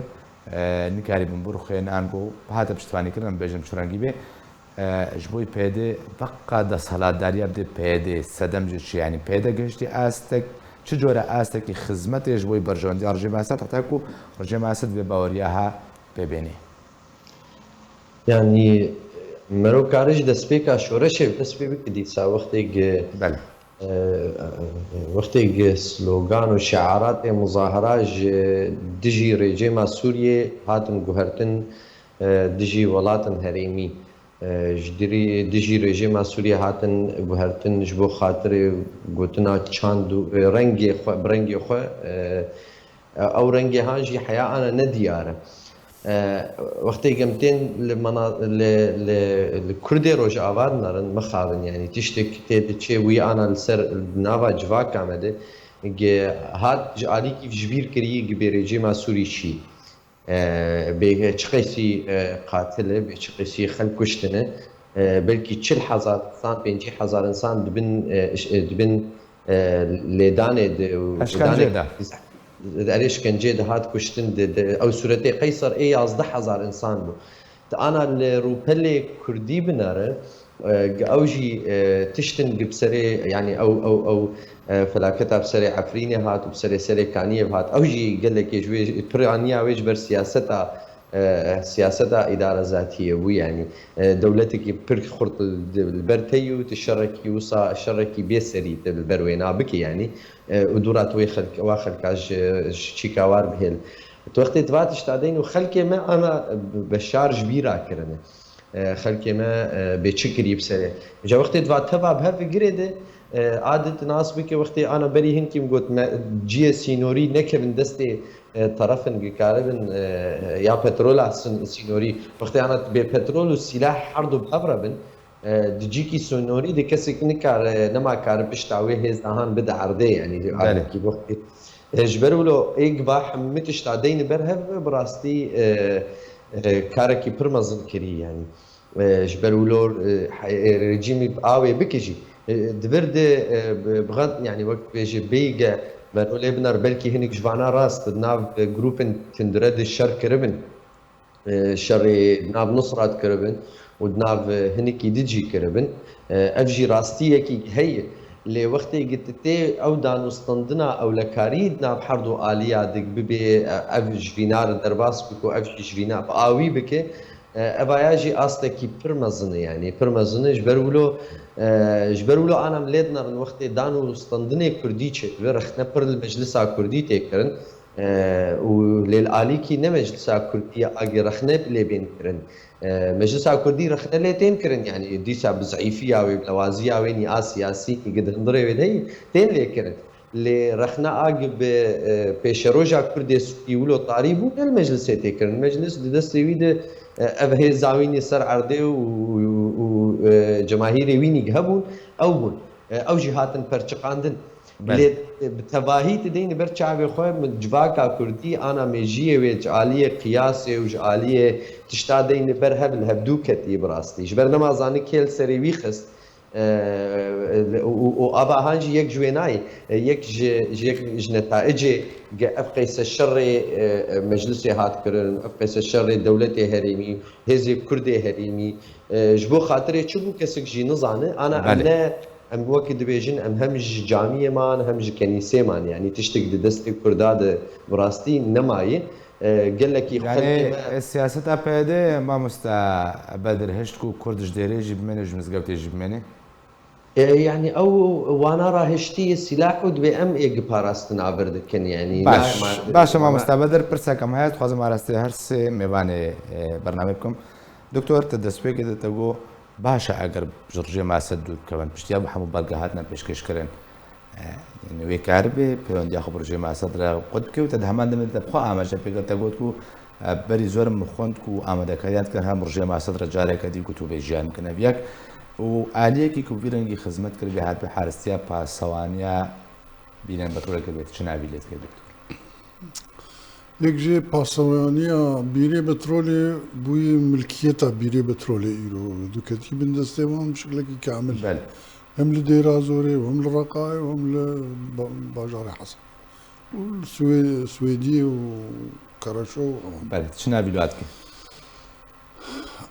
e, nikarîbin birûxên ango hate piştvanîkirin, em bêjin çi rengî bê. E, ji bo P Y D veqa desthilatdariya bidê P Y D sedem ji çi? Yanî P Y D gihiştî astek, çi cure astekî xizmetê ji bo berjewendiya rejîma Esed, heta ku rejîma Esed vê baweriya ha pê bênê? Yanî, mero kare ji destpêka şoreşê bi dest pê bike dîsa wextê gi-, Belê. e, wextê gi slogan û şiaratê muzahara ji dijî rejîma Sûriyê hatin guhertin, e, dijî welatên herêmî. e, ji dirî, dijî rejîma Sûriyê hatin guhertin ji bo xatirê gotina çand û, e, rengê xwe, bi rengê xwe, e, e, ew rengê han jî heya ana ne diyar e. E, wextê em tên li mena-, li, li, li Kurdê Rojava dinerin, mixabin, yanî tiştek tê diçê wî ana li ser nava civaka me de, ge hat ji alîkî ji bîr kirî gi bê rejîma Sûrî çî. E, bê çi qeysî, e, qatil e, bê çi qeysî xelk kuştine, e, belkî çil hezar insan, pêncî hezar insan dibin, e, iş-, e, dibin, e, lêdanê de û Eşkence lêdanê de. Erê, işkencê de hat kuştin de, de, ew sûretê qeyser ê yazdeh hezar insan bû. Di ana li rûpelê Kurdî binere, e, ew jî, e, tiştin gi bi serê, yanî ew, ew, ew, e, felaketa bi serê Efrînê hat û bi serê Serêkaniyê hat. Ew jî gelekê ji wê, piraniya wê ji ber siyaseta, e, siyaseta îdara zatiyê bû, yanî, e, dewletekî pir xurt li, li ber te yî û tu şerekî wisa, şerekî bê serî tu li ber wê nabikî, yanî, e, û dûra tu wê xelk-, wa xelka ji, ji çîka war bihêl. Tu wextê tu va tişta deyn û xelkê me ana beşar ji bîra kirine. E, xelkê me, e, bê çi kirî bi serê. Ca wextê tu va teva bi hev girê de, e, a di tu nas bike wextê ana berî hinkî min got me ciyê sînorî nekevin destê, e, terefin gikaribin, e, ya petrola sin-, sînorî. Wextê ana bê petrol û sîlah herdu bi hev re bin, e, di cîkî sînorî de kesek nikare, nema kare pişta wê hêz dahan bide erdê, yanî Belê. Alekî wextê. E, ji ber wilo ê giva hemî tişta deyni ber hev bi rastî, e, e, karekî pir mezin kirî, yanî. E, ji ber wilo, e, he-, e, rejîmî bi awê bike jî. E, di vir de, e, bi, bi xet, yanî wek bêje bêge, me rolê binar belkî hinek ji vana rast, di nav, e, grûpên tundire de şer kiribin. E, şerê di nav Nusra dikiribin û di nav, e, hinikî di jî kiribin. E, ev jî rastiyekî heye. Lê wextê gi tu tê ew danûstandina ewlekarî di nav herdu aliya dik bibê, e, ev ji vîna re derbas bike û ev jî ji vîna bi awî bike, e, evaya jî astekî pir mezin e, yanî pir mezin e. Ji ber wilo, e, ji ber wilo ana em lê dinerin wextê danûstandinê kurdî çêdibe, rexne pir li meclisa kurdî tê kirin. E, û lê li alîkî ne meclisa kurdî ya agê rexne lê bên kirin. E, meclisa kurdî rexne lê tên kirin, yanî dîsa bi zeîfiya wê, bi lewaziya wê nî a siyasî, nî gi di hundirê wê de yî, tên lê kirin. Lê rexne a gi bi, e, pêşeroja kurdê Sûrî wilo tarî bû, ne li meclisê tê kirin. Meclis di destê wî de, e, ev hêza wî nî ser erdê û, û, û, e, cemahîrê wî nî hebûn, ew bûn. E, ew jî hatin perçiqandin. Belê. Lê, e, bi tevahî tu deyni ber çavê xwe, min civaka kurdî ana mêjiyê wê ji aliyê qiyasê û ji aliyê tişta deyni ber hev li hevdû ketî bi rastî. Ji ber nema zanî kê li serê wî xist. E, û, û, û ava han jî yek ji wê nayê. E, yek ji, ji yek ji netaicê ge ev qeyse şerê, e, e, meclisê hat kirin, ev qeyse şerê dewletê herêmî, hêzê kurdê herêmî, e, ji bo xatirê çi bû kesek jî nizane. Ana em Belê. ne Em wekî dibêjin, em hem ji camiyê man, hem ji kenîsê man. Yanî tiştek di destê Kurda de bi rastî nemayî. E, gelekî xelkê me. Yanî, e, siyaseta P Y D, mamosta Bedir, hişt ku Kurd ji dêrê jî bimêne, ji mizgewtê jî bimêne? E, yanî ew wana rahiştî sîlah û dibê em ê gi parastina vir dikin, yanî Baş, na-, ma-, baş e, wana mamosta Bedir, pirsek em heye, dixwazim arastê her sê mêvanê, e, bernamê bikim. Doktor, te destpêkê de te got, Baş e eger ji rejîma Esed dûr bikevin, piştî ya bi hemû belge hatina pêşkêşkirin, e, yanî wê karibe pêwendiya xwe bi rejîma Esed re qut bike û te di heman demê de bi xwe amaje pê kir. Te got ku, e, berî zor min xwend ku amadekariyan dikin, hem rejîma Esed re careke dî ku tu vê jiyan bikin. Ev yek û aliyekî ku vî rengî xizmet kiribe hatibe haristiya pasewaniya bîrên petrolê kiribe, tu çi navî lê dikî, doktor? Yek jê pasewaniya bîrê petrolê bûyî milkiyeta bîrê petrolê îro dû ketî bin destê wan bi şeklekî kamil. Belê. Hem li Dêra Zorê û hem li Reqayê û hem li ba-, bajarê Hesen. Û li Swê-, Swêdiyê û Kereşo û ewan. Belê, çi navî li wan dike?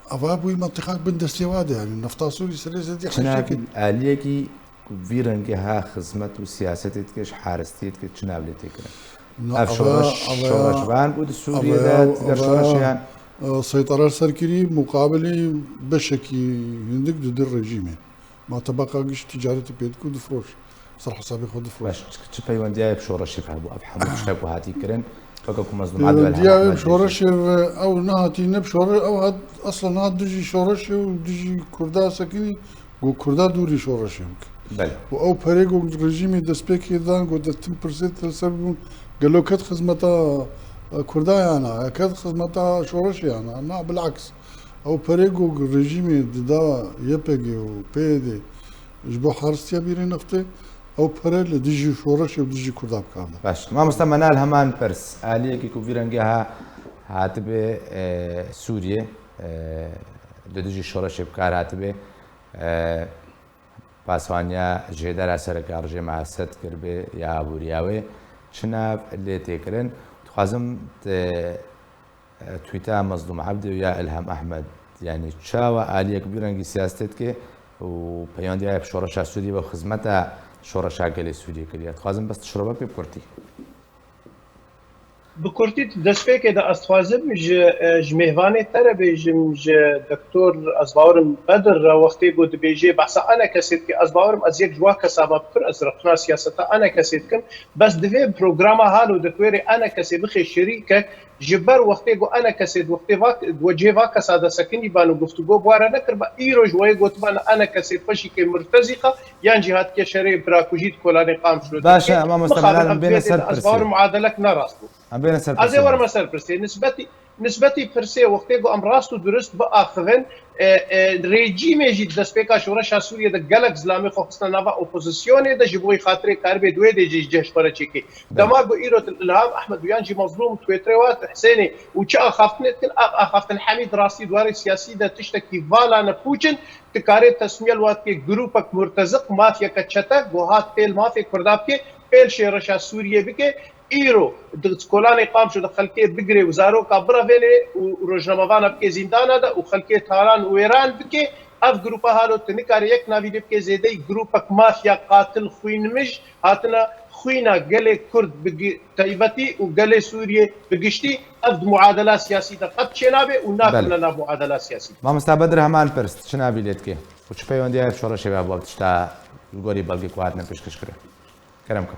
Ava bûyî mentiqak bin destê wa de, yanî nefta Sûrî serê zedî Çi nav hejekê. Aliyekî ku vî rengê ha xizmet û siyasetê dike, ji haristiyê dike, çi nav lê tê kirin? Na, Ev ava, şoreş, ava ya, şoreşvan bû di Sûriyê ava de, ya, diger ava ya, şoreşeyan. E, seytara ser kirî, muqabilî beşekî hindik di dir rejîmê. Ma tebeqa giş ticaretê pê dikû difiroş. Ser hesabê xwe difiroş. Baş, çi, çi peywendiyayê bi şoreşê hebû? Ev hemû tişta ku hatî kirin, Weke ku Mezlûm Ebdî û Elham Pêwendîtiya Ehmed ew bêjî. Şoreşê ve ew nehatî ne bi şore-, ew hat eslen hat dijî şoreşê û dijî Kurda sekinî, ku Kurda dûrî şoreşê bike. Belê. Û ew perê ku rejîmê destpêkê dan ku te tim pirsê te li ser bûn, gelo ket xizmeta, e, Kurda ya na, ya ket xizmeta şoreşê ya na, na bilaks. Ew perê ku rejîmê dida Y P G û P Y D ji bo haristiya bîrê nefte, ew pere li dijî şoreşê û dijî Kurda bi kar de. Baş. Mamoste Menal heman pirs. Aliyekî ku vî rengê ha hatibe, e, Sûriyê, e, li dijî şoreşê bi kar hatibe, e, paswaniya jêdera sereke ya rejîma Esed kiribe ya aboriya wê, çi nav lê tê kirin? Dixwazim te, e, tweeta Mezlûm Ebdî û ya Ilham Ehmed, yanî çawa aliyek bi vî rengî siyasetê dike û peywandiya bi şoreşa Sûriyê ve xizmeta şoreşa gelê Sûriyê kiriye? Dixwazim bes tu şirove bikî bi kurtî. Bi kurtî, di destpêkê de ez dixwazim ji, e, ji mêvanê te re bêjim, ji Doktor, ez bawerim Bedir re, wextê ku dibêjê behsa ENKSê dike, ez bawerim ez yek ji wa kesa me bi kur, ez rexna siyaseta ENKSê dikim, bes divê programa halo di wêrê ENKSê bixê şirîkek, ji ber wextê ku ENKSê di wextê va, di wecihê va kesa de sekinî ban û guftûgo bi wa re nekiriba, îro ji wê gotiba ne ENKSê peşîkê murtezîqa, yan jî hatiye şerê birakujî di kolanê Qamişlo. Baş e, mamoste Menal, em bêne ser pirsê. Ez bawer muadelek ne rast bû. Em bêne ser pirsê. Ez ê werime ser pirsê. Nisbetî, nisbetî pirsê wextê ku em rast û durist biaxivin, e, e, rejîmê jî di destpêka şoreşa Sûriyê de gelek zilamê xwe xistine nava opozisyonê de ji bo xatirê karibê di wê dê jî ceh ji xwe re çêkê. Dema ku îro tu Ilham Ehmed û yan jî Mezlûm Twitterê wa tu Husênê û çi axaftinê dikin, ev axaftin hemî di rastî di warê siyasî de tiştekî vala ne pûç in, tu karê tesmiye li wa dikê grûpek murteziq, mafyeke çete, ku hat pêl mafê Kurda bike, pêl şêreşa Sûriyê bike, îro di kolanê Qamişlo de xelkê bigirê û zaroka birevênê û rojnamevana bike zîndana de û xelkê taran û wêran bike, ev grûpa halo tu nikare yek navî lê bike zêdeyî grûpek mafya qatil xwînmij hatine xwîna gelê Kurd bi gi-, taybetî û gelê Sûriyê bi giştî, ev di muadela siyasî de qet çênabe û nakevine nav muadela siyasî. Mamosta Bedir heman pirs, tu çi navî lê dikê? Û çi peywendiyayê bi şoreşê ve hebû, ev tişta li gorî belgê ku hatine pêşkêşkirin? Kerem ke.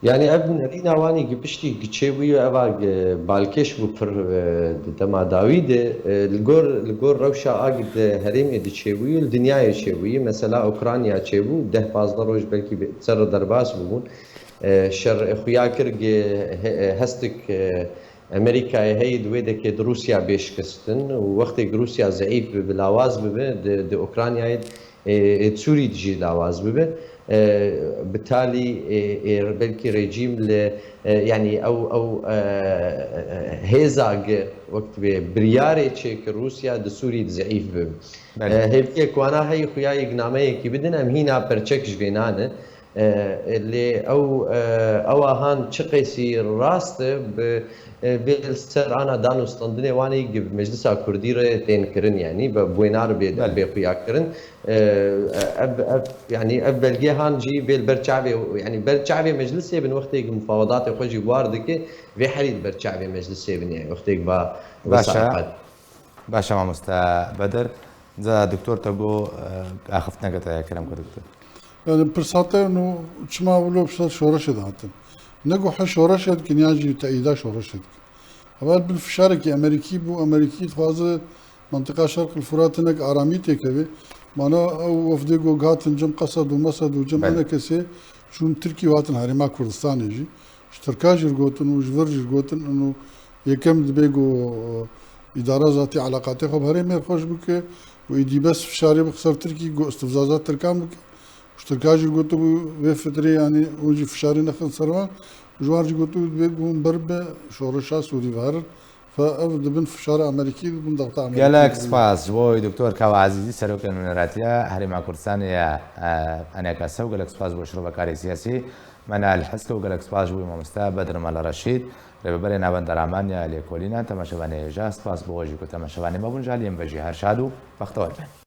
Yanî ev nerîna wan ê gi piştî gi çêbûyî û eva gi balkêş bû pir, e, di dema dawî de, e, li gor, li gor rewşa a gi di herêmê di çêbûyî û li dinyayê çêbûyî, mesela Ukrayna çêbû, deh pazdeh roj belkî bi-, ser re derbas bûbûn. E, şer xuya kir gi he-, e, hestik, e, Amerîkayê heyî di wê dekê di Rûsya bê şikestin û wextê gi Rûsya zeîf bibe, lawaz bibe, di, di Ukraynayê, e, e, Sûrî de jî lawaz bibe. E, bi talî, e, e, belkî rejîm li, e, yanî ew, ew, e, hêza gi wek dibê biryarê çêkir Rûsya di Sûrî de zeîf bibe. Belê. E, hêviyek wana heyî xuya yeknameyekî bidin, em hîna perçek ji vê nane. E, lê ew, e, ewa han çi qeysî rast e, bi, e, vê li ser ana dan û standinê wan ê gi bi Meclisa Kurdî re tên kirin, yanî bi wêna re bê, Belê. bê xuya kirin. E, ev, ev, yanî ev belgê han jî vê li ber çavê, yanî ber çavê Meclisê bin wextê gi mufawedatê xwe jî war dike, vê herî li ber çavê Meclisê bin, yanî wextê gi va, va Baş e. saeqet. Baş e mamoste Bedir. Za doktor te got, e, axiftineke te heye, kerem ke doktor. Yani pirsate no çima wilo ser şoreşê de hatin. Ne got he şoreşê dikin ya jî teîda şoreşê dikin. Evel bin fişarekî Amerîkî bû, Amerîkî dixwaze mentiqa Şerq li Furat hinek aramî têkeve. Mana ew wefdê got hatin cem Qesed û Mesed û cem Belê. Enekesê çûn Tirkî û hatin Herêma Kurdistanê jî. Ji Tirka jî gotin û ji vir jî gotin, û yekem dibê ku, e, îdara zatî eleqatê xwe bi herêmê xweş bike û êdî bes fişarê bixwe ser Tirkî, ku istifzaza Tirkan bike. Ji Tirka jî gotibû vê fitrê, yanî hûn jî fişarê nexin ser wan. Ji wan jî gotibû dibê ku hûn ber bi şoreşa Sûrî ve herin. Fe ev dibin fişara Amerîkî, dibin dewleta Amerîkî. Gelek spas ji bo wî Doktor Kawa Ezîzî, Serokê Nûneratiya Herêma Kurdistanê ya, e, ENKS û gelek spas ji bo şirovekarê siyasî Menal Heske û gelek spas ji bo wî mamoste Bedir Mela Reşîd, rêveberê Navenda Raman ya Lêkolîna Temaşevanê hêja. Spas bo we jî ku temaşevanê me bûn, ji aliyê min ve jî her şad û bextewar bin.